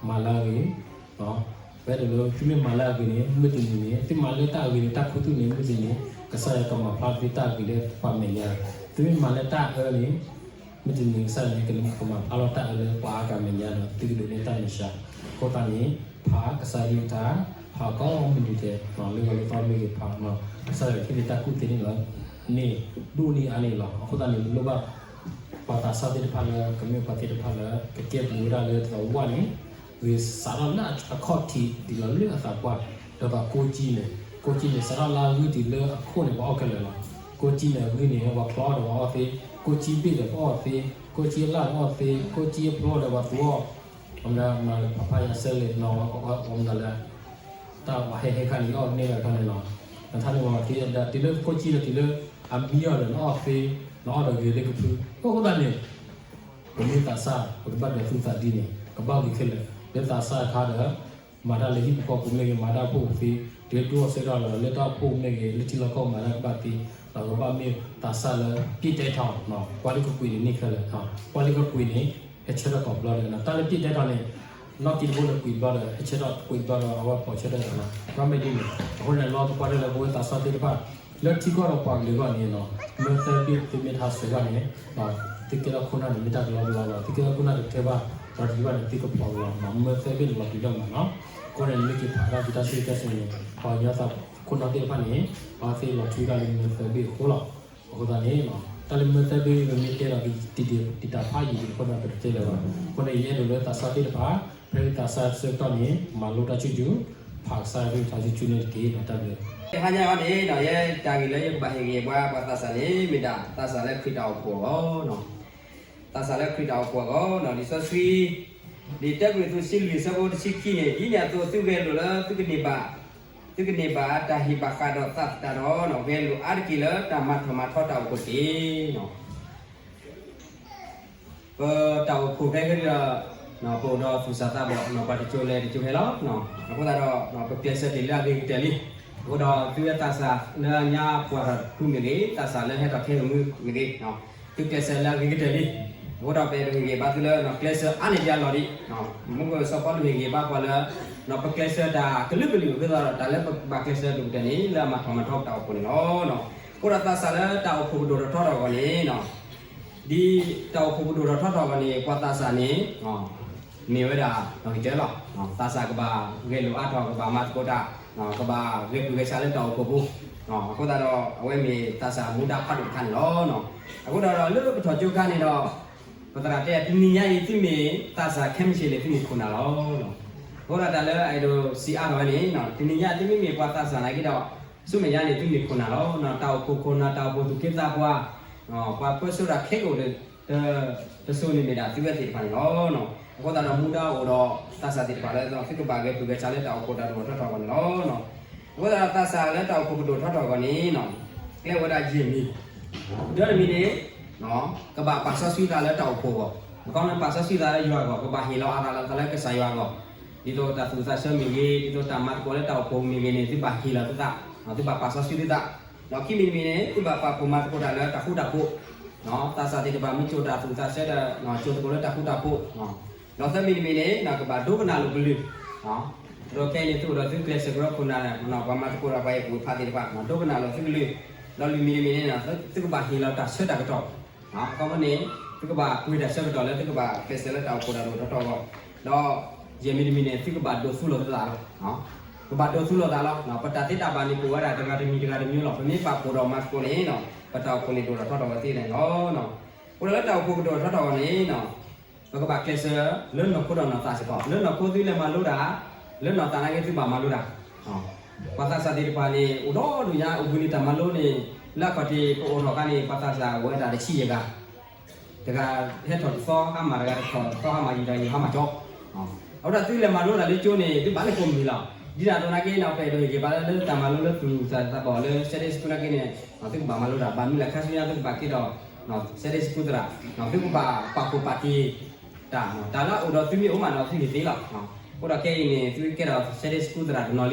မၤလၢအဂ့ၤ, ပအဲၣ်ဒိးလၢသုမ့ၢ်မၤလၢအဂ့ၤန့ၣ် မုၢ်တနံၤန့ၣ် သုမၤလၢတၢ်အဂ့ၤန့ၣ် တၢ်ခူသူၣ်န့ၣ် မုၢ်တနံၤန့ၣ် ကစၢ်ယွၤကမၤဖျါသုတၢ်အဂ့ၤလၢပှၤမဲာ်ညါ, သုမ့ၢ်မၤလၢတၢ်အၢန့ၣ် မုၢ်တနံၤကစၢ်ယွၤန့ၣ် ကမၤဖျါလီၤတၢ်အၢလၢပှၤအါဂၤမဲာ်ညါဒီး သုကဒိးန့ၢ်တၢ်မဲာ်ဆှး, အဃိသတးန့ၣ် ဖးကစၢ်ကလုၢ်ကထါ, ဖးကိးမုၢ်နံၤဒဲး လၢဂီၤလၢသီမ့ၢ်ဂ့ၤဖး ကစၢ်ယွၤဟ့ၣ်န့ၢ်တၢ်ကူၣ်သ့န့ၣ်လီၤ, န့ၣ် ဒိၣ်န့ၢ်အါန့ၣ်လီၤ. အဃိသတးန့ၣ် လိၣ်ဘၣ် ပှၤသးစၢ်သ့ၣ်တဖၣ်လၢ ကမ့ၢ်ပှၤသ့ၣ်တဖၣ်လၢ ကကဲဘျုးဝဲဒၣ်လၢတသဝီန့ၣ် ဂ့ၤစးထီၣ်လၢအခီၣ်ထံးတုၤလီၤလၢအသးပှၢ်, ဒီးပှၤကိးကၠံန့ၣ်, ကိးကၠံန့ၣ် စးထီၣ်လၢအဂံၢ်တုၤလၢအခိၣ်န့ၣ် ပှၤအီၣ်ခဲလၢာ်လီၤ. ကိးကၠံန့ၣ် အဂံၢ်န့ၣ် ပှၤချီအီၣ်ဒီးပှၤအီၣ်သ့, ကိးကၠံဘ့ၣ်ဒီးပှၤအီၣ်သ့, ကိးကၠံအလၢ်ဒီးပှၤအီၣ်သ့, ကိးကၠံအဖျိဒီးပှၤသူအီၣ်, မ့ၢ်ဖးဖးယၤစဲလဲၣ် မ့ၢ်လၢ တၢ်ပှၤဟဲဟဲခါန့ၣ် အီၣ်န့ၢ်လၢခါန့ၣ်လီၤ. နထါန့ၣ်မ့ၢ် တုၤလၢကိးကၠံဒီးတုၤလၢ အမံအီၤဒီး နအီၣ်သ့, နအီၣ်ဒီးဂ့ၤလၢကဖု, အဃိသတးန့ၣ် ပမ့ၢ်သးစၢ် ပကဘၣ်ဒီးသူၣ်သးဒ်န့ၣ် ကဘၣ်ဂ့ၤခဲလၢာ် လၢသးစၢ်အခါဒီး မၤတၢ်လၢဟံၣ်ဖိဃီဖိမ့ၢ်ဂ့ၤ မၤတၢ်ဖိသ့, တုၤလၢဒိၣ်အီၣ်ဆၢကတီၢ်ဒီး လၢတၢ်အိၣ်ဖှိၣ်မ့ၢ်ဂ့ၤ လၢထံလီၢ်ကီၢ်မၤတၢ်ကဘၣ်သ့, ဒီးကဘၣ်မ့ၢ်သးစၢ်လၢ ပြည့်တၢ်ထီၣ် ကွၢ်လၢကကွံာ်န့ၣ်န့ၢ်ခဲလၢာ်, ကွၢ်လၢကကွံာ်န့ၣ် ဟဲဆၢထၢၣ်ကိးဘျီဒီး တၢ်လၢပြည့်တၢ်ထီၣ်န့ၣ် နီၢ်ကံၢ်တဘိလၢကွံာ်ဘျီဒီး ဟဲဆၢထၢၣ်ကွံာ်ဘျီဒီး အဝဲပိာ်ဆၢထၢၣ်ဒီး ကွၢ်မ့ၢ်ဒ်န့ၣ်, အဃိန့ၣ် လီၤကပီၤဒၣ်လၢပဝဲသးစၢ်သ့ၣ်တဖၣ် လၢထံကီၢ်ဒီးပှၤကလုာ်အဂီၢ်န့ၣ် မၢသၢဘ့ၣ်သုမ့ၢ်ထါစၢၤဘၣ်န့ၣ် သုကဲထီၣ်ခိၣ်နၢ်န့ၣ် မ့ၢ်တၢ်ကလီကလီလီၤ. သုကဲထီၣ်ခိၣ်နၢ်တထဲဘၣ် ဒီးတယံာ်ဘၣ်န့ၣ် သုကဖျိးကလီလီၤ. မၢသၢဘ့ၣ်န့ၣ်လီၤတုၤလၢမးနီၤ. အဃိန့ၣ် နမ့ၢ်က့ၤဖးဒၣ်ဖုတၢ်စံၣ်စိၤတဲစိၤန့ၣ် ပှၤကညီသးခိၣ်နၢ်သ့ၣ်တဖၣ်န့ၣ် အဝဲသ့ၣ်လီၤထွံဒၣ်လၢမၢသၢဘ့ၣ်အဃိလီၤ. အဃိသတးန့ၣ် တၢ်လၢမၢသၢဘ့ၣ် ပမ့ၢ်တဲဒီးကတံာ်တံာ်တံာ်တာ်ဖးယံာ်အဃိသတး ပတတဲလၢၤဘၣ်. အဃိန့ၣ် ယအဲၣ်ဒိးလၢသးစၢ်သ့ၣ်တဖၣ် ဖဲသးစၢ်ဆၢကတီၢ်န့ၣ် မၤလိတၢ်ဆူၣ်ဆူၣ် ဖးကစၢ်ယွၤကလုၢ်ကထါဆူၣ်ဆူၣ်န့ၣ်တက့ၢ်. တၢ်ဘျုး တဟါညါအံၤန့ၣ် ယဲတၢ်ဂ့ၢ်လၢယကဘၣ်ဟ့ၣ်ဂ့ၤဘၣ်ပှၤသးစၢ်န့ၣ် မ့ၢ်ဒၣ်သးစၢ်လၢခရံာ်တၢ်အိၣ်ဖှိၣ်အဂီၢ်, သးစၢ်လၢခရံာ်တၢ်အိၣ်ဖှိၣ်အဂီၢ်, လံာ်စီဆှံ လံာ်တၢကရံၣ်သူးတဆံလွံၢ်အဆၢဖိတဆံခံန့ၣ် ဒ်န့ၣ်အသိး သုဂဲၤလိာ်လၢ သုကန့ၢ်ဘၣ် သုကန့ၢ်ဘၣ်တၢ်ဟ့ၣ်ဘၣ်ဃးဒီးသးသတးဒီး ဂဲၤလိာ်အါတက့ၢ်လၢတၢ်မၤထီၣ်မၤထီတၢ်အိၣ်ဖှိၣ်တက့ၢ်. ပတၢ်အိၣ်ဖှိၣ်ဖဲခဲဒီး ပအိၣ်ဒီးသူၣ်စၢ်သးဘီၣ် ပှၤတကၠိလဲၤတကၠိဟဲလီၤ. အဃိသတးဒီး ပကျဲးစၢးတ့ၢ်လၢအဂ့ၤကတၢၢ်လံ. အဃိဒီးသုဝဲသးစၢ်လၢညါပှၤထီၣ်တဖုမ့ၢ်ဂ့ၤ, သးစၢ်လၢဟဲထီၣ်ခဲကမုၢ်မ့ၢ်ဂ့ၤ, သုကျဲးစၢးလၢအဂ့ၤကတၢၢ်လံ. အဃိဒီးပအဲၣ်ဒိးဟ့ၣ်ဂ့ၤဘၣ်သုလၢ ကျဲးစၢးအါန့ၢ်ဒံးအလီၢ်ဒံး, မ့ၢ်ကစီၤပီလူးဟ့ၣ်ဂ့ၤဘၣ်ပှၤလၢ ပကျဲးစၢးတၢ်ကလုာ်ကလုာ်အဃိသတးဒီး တၢ်လၢပဘၣ်ကျဲးစၢးဒိၣ်ကတၢၢ်န့ၣ် လၢအမၤထီၣ်မၤထီပတၢ်အိၣ်ဖှိၣ်န့ၣ်လီၤ. အဃိဒီးသးစၢ်လၢတၢ်အိၣ်ဖှိၣ်ကဒိၣ်ထီၣ်ထီထီၣ်အဂီၢ်န့ၣ် ဒ်တၢ်အိၣ်ဖှိၣ်ပဒိၣ်ထီၣ်ထီထီၣ်အဂီၢ်န့ၣ် ပှၤသးစၢ်န့ၣ် မ့ၢ်ဝဲဒၣ် ကတၢၢ်လီၤ. သးစၢ်ကဘၣ်ဂဲၤလိာ်အါထီၣ် ကဘၣ်မၤသကိးတၢ်, ကဘၣ်ဂဲၤပူၤဂဲၤဆှးလၢတၢ်အိၣ်ဖှိၣ်ပူၤ. အဃိသတးဒီး အဝဲမ့ၢ်သးစၢ်မူဒါဖးဒိၣ်တခါန့ၣ်လီၤ. အဃိသတးဒီး လၢပထီၣ်ကၠိခါန့ၣ်ဒီး ပသရၣ်တဲ တနံၤညါအံၤ သုမ့ၢ်သးစၢ်ခဲမုၢ်ဆ့ၣ်န့ၣ် သုမ့ၢ်ခိၣ်နၢ်လီၤ. အဃိသတးတၢ်လၢအဲၣ်ဒိးစံးအါထီၣ်ဝဲန့ၣ် တနံၤညါ သုမ့မ့ၢ်ပှၤသးစၢ်နာ်က့ဒီး ဆူမဲာ်ညါန့ၣ် သုမ့ၢ်ခိၣ်နၢ်လီၤ. တၢ်အိၣ်ဖှိၣ်ခိၣ်နၢ် တၢ်အိၣ်ဖှိၣ်သူၣ်က့သးပှၢ် ပှၤပၢဆှၢတၢ်ခဲကိာ် တစိၤန့ၣ်မ့ၢ်ဒၣ်သုဝဲသ့ၣ်တဖၣ်န့ၣ်လီၤ. အဃိသတးဒီးမူဒါအိၣ်ဒီးသးစၢ်သ့ၣ်တဖၣ်လၢ သုကဘၣ်ဂဲၤပူၤဂဲၤဆှးလၢတၢ်အိၣ်ဖှိၣ်တၢ်ဒိၣ်ထီၣ်ထီထီၣ်အဂီၢ်န့ၣ်လီၤ. အဃိသတးဒီးသးစၢ်လၢတၢ်အိၣ်ဖှိၣ်ပဒိၣ်ထီၣ်ထီထီၣ်အဂီၢ်န့ၣ် ကျဲဝဲဒၣ်ယဲၢ်မံၤ, ဒီးတမံၤန့ၣ် ကဘၣ်ပာ်စီဆှံသးလၢတၢ်အိၣ်ဖှိၣ်အဂီၢ်, မ့ၢ်ခီန့ၣ်ပာ်စီဆှံသးလၢယွၤအဂီၢ် ကဘၣ်ဟ့ၣ်လီၤအသးလၢသးလၢကစၢ်ယွၤအဂီၢ်, ဒ်သိးတၢ်သူၣ်သးဆၢမ့ၢ်ဂ့ၤ ဒ်သိးတၢ်မၤသကိးလၢတၢ်အိၣ်ဖှိၣ်မ့ၢ်ဂ့ၤန့ၣ် သုဘၣ်ဟ့ၣ်လီၤသုသး, သုဘၣ်ပာ်စီဆှံသုသး, ဒီးခံမံၤတမံၤန့ၣ် သုဘၣ်ပာ်ဖှိၣ်မၤသကိးတၢ်လၢတၢ်ဃူတၢ်ဖိး, သးစၢ်သ့ၣ်တဖၣ်မ့ၢ်ကၠိာ်တၢ်သူၣ်သးဆၢဒီး ကၠိာ်သကိးလၢတၢ်ဃူတၢ်ဖိး, ဒီးသၢမံၤတမံၤန့ၣ် ကဘၣ်ဒိကနၣ်လိာ်ကလုၢ်, ဒီးခဲအံၤန့ၣ် သုအိၣ်ဒီးသုကျဲးစၢးကရၢခိၣ်နၢ် ပှၤမၤသကိးဒီးပှၤဟ့ၣ်ကူၣ်ဖးသ့ၣ်တဖၣ် ဒိကနၣ်လိာ်သုကလုၢ်, ဒီးလွံၢ်မံၤတမံၤန့ၣ် သုကဘၣ်ဟ့ၣ်လီၤတၢ်ဆၢတၢ်ကတီၢ်, အခီပညီန့ၣ် သုကဘၣ်ပှ့ၤတၢ်ဆၢကတီၢ်လၢသုကဘၣ်ကျဲးစၢးလၢတၢ်အိၣ်ဖှိၣ်တၢ်ဒိၣ်ထီၣ်ထီထီၣ်အဂီၢ်, ဒီးယဲၢ်မံၤတမံၤန့ၣ် သုကဘၣ်ဒိးသူလိာ်သးလီၤ. ကဘၣ်ဒိးသူလိာ်သးလီၤ. ပတၢ်သ့တၢ်ဘၣ်န့ၣ် ကအိၣ်ဝဲဒၣ်တဂၤတမံၤတဂၤတမံၤလီၤ. ပမ့ၢ်ပာ်ဖှိၣ်ဒီးမၤသကိးန့ၣ် ပတၢ်အိၣ်ဖှိၣ်န့ၣ်ဒိၣ်ထီၣ်ထီထီၣ်ဝဲသ့န့ၣ်လီၤ. အဃိဒီးလၢတၢ်အိၣ်ဖှိၣ်ကဒိၣ်ထီၣ်ထီထီၣ်အဂီၢ်န့ၣ် ပကဘၣ်ကျဲးစၢးလၢနီၢ်ခိဒီးနီၢ်သးစ့ၢ်ကီး, လၢနီၢ်ခိသုလဲၤမၤလိတၢ်, လၢနီၢ်သးနာ်က့သုဘၣ်မၤလိတၢ်. ပှၤသးစၢ်သ့ၣ်တဖၣ်န့ၣ် အိၣ်ဒီဒူၣ်ညါ အိၣ်ဘှံးနံၤတၢ်မၤလိန့ၣ် လၢအခီၣ်ထံးပအိၣ်ထီၣ်အခါန့ၣ် ပှၤသးစၢ်အိၣ်ဝဲဒၣ်တဆံယဲၢ်ဂၤ တဂၤဟဲထီၣ်တသီဟါမၢ်, တဂၤတထီၣ်တသီဟါမၢ်, ယံာ်ဒီးယံာ်ဟါမၢ်ကၠီ. အဃိဒီးသုလဲၤမၤလိတၢ်လၢကၠိန့ၣ် သုဘၣ်လဲၤကိးမုၢ်လီၤ. ဒ်န့ၣ်အသိးနာ်က့န့ၣ် ပအဲၣ်ဒိးဟ့ၣ်ဂံၢ်ဘါလၢတၢ်မၤလိလၢသူၣ်စၢ်သးဘီၣ်လၢ Sunday School နာ်က့န့ၣ် သုကဘၣ်မၤလိတၢ်, ဘၣ်မနုၤလဲၣ် ခါဆူညါသုကဘၣ်ကဲထီၣ် Sunday School သရၣ်, သုကဘၣ်ပာ်ဖှိၣ်ပာ်တ့ၢ်တၢ်, တၢ်လၢအအိၣ်ဒီးသုမ့ၢ်အိၣ်မးဒီးသုဟ့ၣ်သ့လီၤ. အဃိဒီးခဲအံၤန့ၣ် သုကဲထီၣ် Sunday School သရၣ်တနီၤ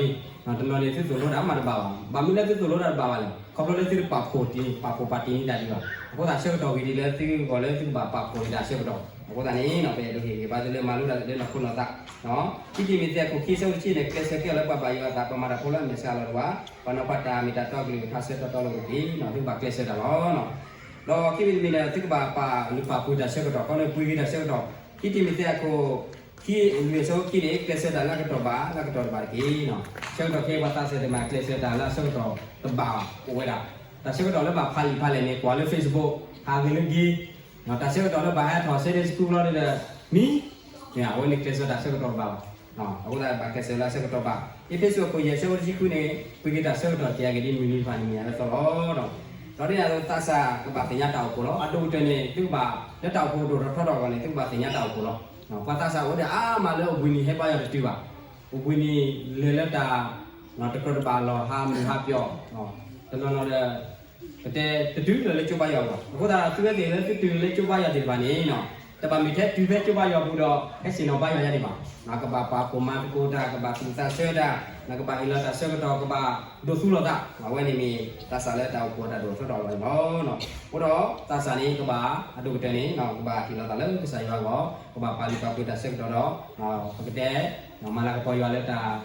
လံ, တနီၤန့ၣ် သုသိၣ်လိတၢ်မးတဘၣ်ဘၣ်, ဘၣ်မနုၤလၢသုသိၣ်လိတၢ်တဘၣ်ဘၣ်လဲၣ်, ခီဖျိလၢသုတပာ်ဖှိၣ်တ့ၢ် ပာ်ဖှိၣ်ပာ်တ့ၢ်န့ၢ်တၢ်ဒံးဘၣ်. အဃိသတးဆၢကတီၢ်ဂ့ၤဒ်လၢသုဂီၢ်လၢသုကဘၣ်ပာ်ဖှိၣ်န့ၢ်တၢ်ဆၢကတီၢ်, အဃိသတးန့ၣ် ပအဲၣ်ဒိးဟ့ၣ်ဂံၢ်ဘါသုလၢမၤလိတၢ်လၢနီၢ်ခိနီၢ်သး ခံတံၤမသ့းအခိၣ်ခံ အဆၢဖိတဆံန့ၣ် ကျဲးစၢးကဲထီၣ်လၢပှၤဘၣ်ယွၤအသး ပှၤမၤတၢ်ဖိလၢအမဲာ်ဆှးလီၤတဝး, ပှၤနီၤဖးတၢ်မ့ၢ်တၢ်တီကလုၢ်ကထါဆၢတီတီလိၤလိၤတက့ၢ်. သုကဘၣ်ကျဲးစၢးတၢ်လီၤ. ဒီးခံမံၤတမံၤန့ၣ် သုကဘၣ်ပာ်လုၢ်ပာ်ပှ့ၤတၢ်ဆၢကတီၢ်, ခီန့ၣ်ပှ့ၤက့ၤတၢ်ဆၢကတီၢ်, ခံတံၤမသ့းအခိၣ်ခံ လွံၢ်အဆၢဖိခံန့ၣ် ကျဲးစၢးတၢ်လၢအကတီၢ်ဘၣ် လၢအကတီၢ်တဘၣ်တက့ၢ်. ဆၢကတီၢ်ခဲအံၤ ပှၤသးစၢ်သ့ၣ်တဖၣ်ကျဲးစၢးတၢ်လၢအဆၢကတီၢ်တဘၣ်အိၣ်ဝဲဒၣ်, တၢ်ဆၢကတီၢ်လၢဘၣ်ဖးလံာ်ဖးလဲၢ်န့ၣ် ကွၢ်လၢ Facebook, ဟးဂ့ၤလၢဂ့ၤ တၢ်ဆၢကတီၢ်လၢဘၣ်ဟဲထီၣ် Sunday School လီၤဒီး မံ, အဝဲန့ၣ်ကျဲးစၢးတၢ်ဆၢကတီၢ်တဘၣ်ဘၣ်. အဃိသတးဘၣ်ကျဲးစၢးလၢအဆၢကတီၢ်ဘၣ်. အ့းဖ့းစူးအခိၣ်ယဲၢ် အဆၢဖိတဆံဃုန့ၣ် ပှ့ၤက့ၤတၢ်ဆၢကတီၢ်တက့ၢ် အဂ့ၢ်ဒ်အမုၢ်နံၤတဖၣ်န့ၣ်မ့ၢ်အလၢသီလီၤ. ဒီးဒ်န့ၣ်အသိးသးစၢ်ကဘၣ်သ့ၣ်ညါတၢ်အိၣ်ဖှိၣ်လီၤ. အဒိၣ်ကတၢၢ်န့ၣ် သုကဘၣ်လၢတၢ်အိၣ်ဖှိၣ်ကဒိၣ်ထီၣ်ထီထီၣ်အဂီၢ်န့ၣ် သုကဘၣ်သ့ၣ်ညါတၢ်အိၣ်ဖှိၣ်လီၤ. ပှၤသးစၢ်အိၣ်ဒီးအါမးလၢအိၣ်ဘှံးနံၤဟဲဘါယွၤတတုၤဘၣ်. အိၣ်ဘှံးနံၤလဲၤလၢတၢ် တကြၢးတဘၣ်လီၤ ဟးမုာ်ဟးပျီၣ်, တနီၤနီၤဒီး ပတဲတတုၤလၢၤလၢကၠိဘါယွၤအဂီၢ်. အဃိသတးဒီး သုဝဲသ့ၣ်လၢသုတုၤလၢကၠိဘါယွၤသ့ၣ်တဖၣ်န့ၣ် တဘၣ်မ့ၢ်ထဲတုၤဖဲကၠိဘါယွၤပူၤဒီး ဟဲဆ့ၣ်နီၤဘါယွၤယါန့ၣ်ဘၣ်. ကဘၣ်ပာ်ဖှိၣ်မၤသကိးတၢ်, ကဘၣ်သူၣ်သးဆၢတၢ်, ကဘၣ်ဟ့ၣ်လီၤတၢ်ဆၢကတီၢ်, ကဘၣ်ဒိးသူလီၤသး, အဝဲန့ၣ်မ့ၢ်သးစၢ်လၢတၢ်အိၣ်ဖှိၣ်တၢ်ဒိၣ်ထီၣ်ထီထီၣ်အဂီၢ်န့ၣ်လီၤ. အဃိဒီးသးစၢ်န့ၣ် ကဘၣ်အဒိၣ်ကတၢၢ်န့ၣ် ကဘၣ်ဟ့ၣ်လီၤသးလၢကစၢ်ယွၤအဂီၢ်, ကဘၣ်ပာ်လုၢ်ပာ်ပှ့ၤတၢ်ဆၢကတီၢ်ဒီး ပကတဲ မၤလၤကပီၤယွၤလၢတၢ်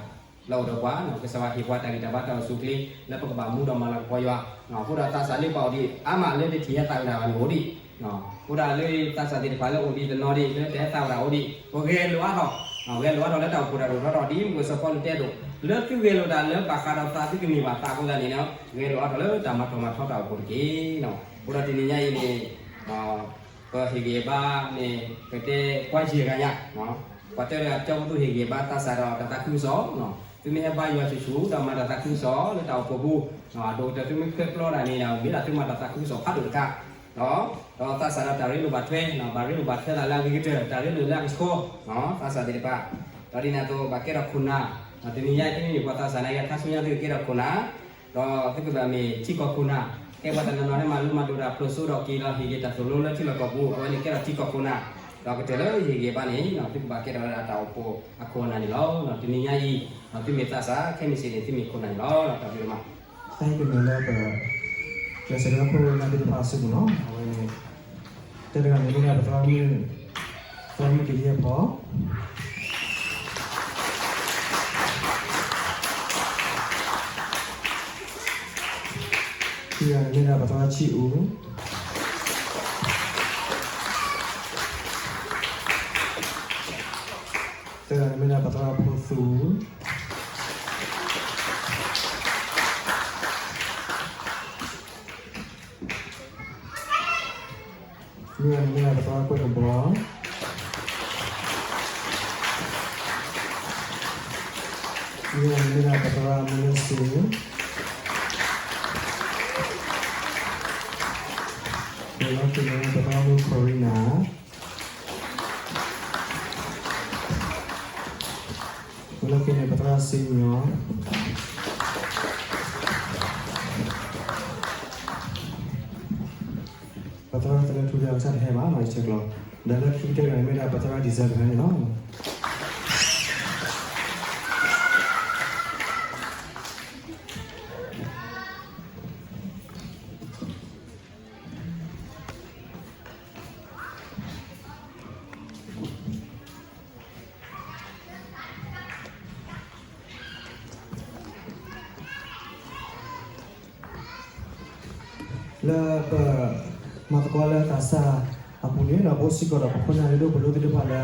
လၢအိၣ်ဒီးပှၤ, ကစၢ်ယွၤဟ့ၣ်ပှၤတၢ်ဂံၢ်တၢ်ဘါတၢ်အိၣ်ဆူၣ်အိၣ်ချ့ လၢပကဘၣ်မူဒီးမၤလၤကပီၤယွၤ. အဃိဒီးသးစၢ်လၢပအိၣ်ဒံးအါမးလၢတထံၣ်ဟဲသးဝဲဒၣ်ဘၣ်န့ၣ်အိၣ်ဒံး, အဃိဒီးလၢသးစၢ်သ့ၣ်တဖၣ်လၢအိၣ်ဒံးတနီၤဒံး လၢတဟဲသးဝဲဒၣ်အိၣ်ဒံး ပဂဲၤလိာ်အါထီၣ်, ဂဲၤလိာ်အါထီၣ်လၢတၢ်အိၣ်ဖှိၣ်တၢ်ဒိၣ်ထီၣ်ထီထီၣ် ဒ်မုၢ်စီၤပီလူးတဲအသိး, လၢသုဂဲၤလိာ်တၢ်လၢဘၣ်ဃးဒီးသး သုကန့ၢ်ဘၣ်သးအဃိသတးန့ၣ် ဂဲၤလိာ်အါထီၣ်လၢတၢ်မၤထီၣ်မၤထီတၢ်အိၣ်ဖှိၣ်တက့ၢ်. အဃိဒီးတနံၤညါအံၤန့ၣ် ပဟ့ၣ်ဂံၢ်ဘါန့ၣ် ပတဲပှၤယဲၢ်ဂၤညါ, ပှၤတဂၤကၠီဖိသူဟ့ၣ်ဂံၢ်ဘါသးစၢ်ဒီးတၢ်သးခုကစီၣ်, သုမ့ၢ်ဟဲဘါယွၤဆူၣ်ဆူၣ်ဒီးမၤတၢ်သးခုကစီၣ်လၢတၢ်အိၣ်ဖှိၣ်ပူၤ, အဒိၣ်ကတၢၢ်သုမ့ၢ်ခွဲပျီတၢ်န့ၣ် မ့ၢ်ဒၣ်သုမၤတၢ်သးခုကစီၣ်ဖးဒိၣ်တခါ, ဒီးသးစၢ်ဒီးတၢ်ရ့လိာ်ဘၣ်ထွဲ, ဘၣ်ရ့လိာ်ဘၣ်ထွဲသးလၢအဂ့ၤကတၢၢ် တၢ်ရ့လိာ်လၢအကဆှီ, သးစၢ်သ့ၣ်တဖၣ်, ဒီးဒ်န့ၣ်အသိးဘၣ်ကဲထီၣ်ခိၣ်နၢ်, တနံၤညါအံၤသုမ့ၢ်ပှၤသးစၢ်နာ်က့ ခါဆူညါသုကကဲထီၣ်ခိၣ်နၢ် ဒီးသုကဘၣ်မ့ၢ်ထံကီၢ်ခိၣ်နၢ်, ကဲပှၤတနီၤနီၤဟဲမၤလိမၤဒိးတၢ်ဖျိးစိဒီးက့ၤဒီးဟ့ၣ်က့ၤတၢ်သိၣ်လိလၢထံလီၢ်ကီၢ်ပူၤ, အဝဲန့ၣ်ကဲထီၣ်ထံကီၢ်ခိၣ်နၢ်, ဒီးကတၢၢ်လၢဟ့ၣ်ဂံၢ်ဘါန့ၣ် သုကဘၣ်ကဲထီၣ်ဝဲဒၣ်တၢ်အိၣ်ဖှိၣ်အခိၣ်အနၢ်န့ၣ်လီၤ. တနံၤညါအံၤ သုမ့ၢ်သးစၢ်ခဲမုၢ်ဆ့ၣ်န့ၣ် သုမ့ၢ်ခိၣ်နၢ်န့ၣ်လီၤ. တၢ်ဘျုးဒိၣ်မး. Thank you န့ၣ်လၢပ ကျဲးစၢးလၢခိၣ်နၢ်သ့ၣ်တဖၣ်အစုပူၤလီၤ. အဝဲန့ၣ် တၢ်တဂၤန့ၣ်မ့ၢ်ဒၣ်ပသရၣ်မုၣ် သရၣ်မုၣ်ကယဲၢ်ဖီ ခံဂၤန့ၣ်မ့ၢ်ဒၣ်ပသရၣ်ဆံးအူ, မ့ၢ်ဒၣ်ပသရၣ်ဖိသူ မ့ၢ်ဒၣ်ပသရၣ်ကွဲၢ်ကဘီ မ့ၢ်ဒၣ်ပသရၣ်မုၢ်လၢစ့ ဒီးလီၢ်ခံန့ၣ် ပသရၣ်မုၣ်ခီရံနၤ လီၢ်ခံန့ၣ် ပသရၣ်စံညီ ပသရၣ်သလၢထူဒီးအကစၢ်တဟဲဘၣ်နီၤ ယဆဲးကျိး ဒီးလၢခံကတၢၢ်န့ၣ် မ့ၢ်ဒၣ်ပသရၣ်ဒံၣ်စၢၣ်ကဟဲန့ၣ်လီၤ. လၢပမၤသကိးလၢသးစၢ်အပူၤန့ၣ် ပအိၣ်စ့ၢ်ကီးဒီးပခိၣ်နၢ်လၢဒိၣ်ပှ့ၤဒိၣ်သ့ၣ်တဖၣ်လၢ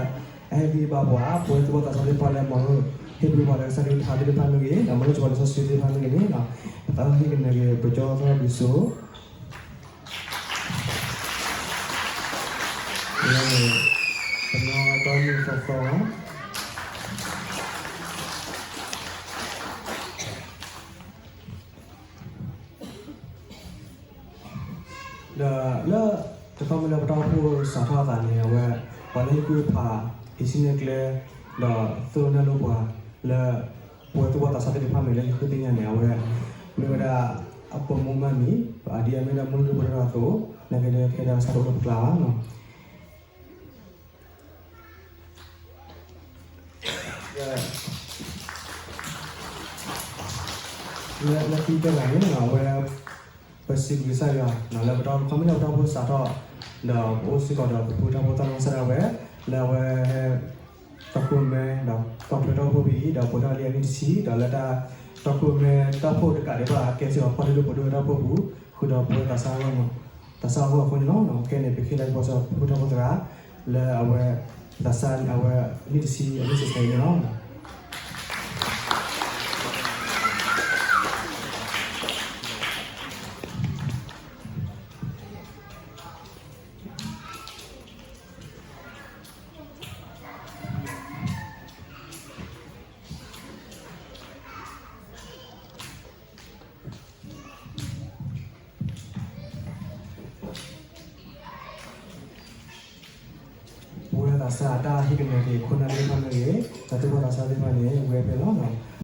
အဟ့ၣ်ဂံၢ်ဘါပှၤ ပဝဲသူၣ်ဘီၣ်သးစၢ်သ့ၣ်တဖၣ်လၢ မ်ဟ့ၣ်ဂံၢ်ဘါပှၤလၢကစၢ်ကလုၢ်ကထါသ့ၣ်တဖၣ်မ့ၢ်ဂ့ၤ ဒီးမ်လၢကဝီၤလၢကစၢ်ကလုၢ်ကထါသ့ၣ်တဖၣ်မ့ၢ်ဂ့ၤန့ၣ် ပသးဟ့ၣ်ကနၢၤက့ၤ ပကၠီသရၣ်ဒုးစိ လၢ ပနီၢ်တီနံၣ်သီသီ ဒီးလၢ တခီမ့ၢ်လၢပတၢ်အိၣ်ဖှိၣ်စးထီၣ်အသးန့ၣ် အဝဲ ပှၤလၢဟ့ၣ်ကူၣ်ဟ့ၣ်ဖး ဟံးစုနဲၣ်ကျဲ ဒီးသိၣ်လိနဲၣ်လိပှၤလၢ ပဝဲသူၣ်ဘီၣ်သးစၢ်သ့ၣ်တဖၣ်မ့ၢ်လၢယဃုသ့ၣ်ညါန့ၣ် အဝဲ မ့ၢ်ဝဲဒၣ် အပမိၢ်မးမံၤ ပအဒံအမ့ၢ်ဒၣ်မုၢ်လူၢ်ဒိၣ်ပှ့ၤဒိၣ်တၢ်အသိး နာ်က့ဒီးခဲဒီးကစၢ်တအိၣ်လၢပကျါဘၣ်နီၤ လၢခံကတၢၢ်န့ၣ် အဝဲ ပစံးဘျုးကစၢ်ယွၤ လၢပတၢ်အိၣ်ဖှိၣ် ခီမ့ၢ်လၢပတၢ်အိၣ်ဖှိၣ်စးထီၣ် ဒီးပအိၣ်စ့ၢ်ကီးဒီးပဖိတၢ်ဖိသၣ်မါကစၢ်ဒၣ်ဝဲ လၢအဝဲ တီခိၣ်မဲ ဒီးကီၢ်ထွဲတၢ်အိၣ်ဖှိၣ်ဖဲအံၤ ဒီးပှဲၤထီၣ်လံအနံၣ်တဆံ ဒီးလၢတၢ် တီခိၣ်မဲတၢ်အိၣ်ဖှိၣ်တကးဒံးဘၣ် ကဲစ့ၢ်ကီးပှၤလၢဒိၣ်ပှ့ၤဒိၣ်ဝဲတၢ်အိၣ်ဖှိၣ်ပူၤ ဃုာ်ဒီးပဝဲသးစၢ်အဂီၢ် သးစၢ်အဂီၢ်အဃိန့ၣ်လီၤ. ခဲအံၤန့ၣ် ပဃ့လၢပှၤစီၤဖိထၢဖိသရၣ် လၢအဝဲ သးစၢ်န့ၣ် အဝဲနံၣ်ဆံဆဲးန့ၣ်လီၤ. ပဝဲသးစၢ်အတၢ်ဟ့ၣ်ကနၢၤက့ၤခိၣ်နၢ်သ့ၣ်တဖၣ်မ့ၢ်ဂ့ၤ, ဒီးသူၣ်ဘီၣ်သးစၢ်သ့ၣ်တဖၣ်န့ၣ် ဝဲဖဲလီၤ.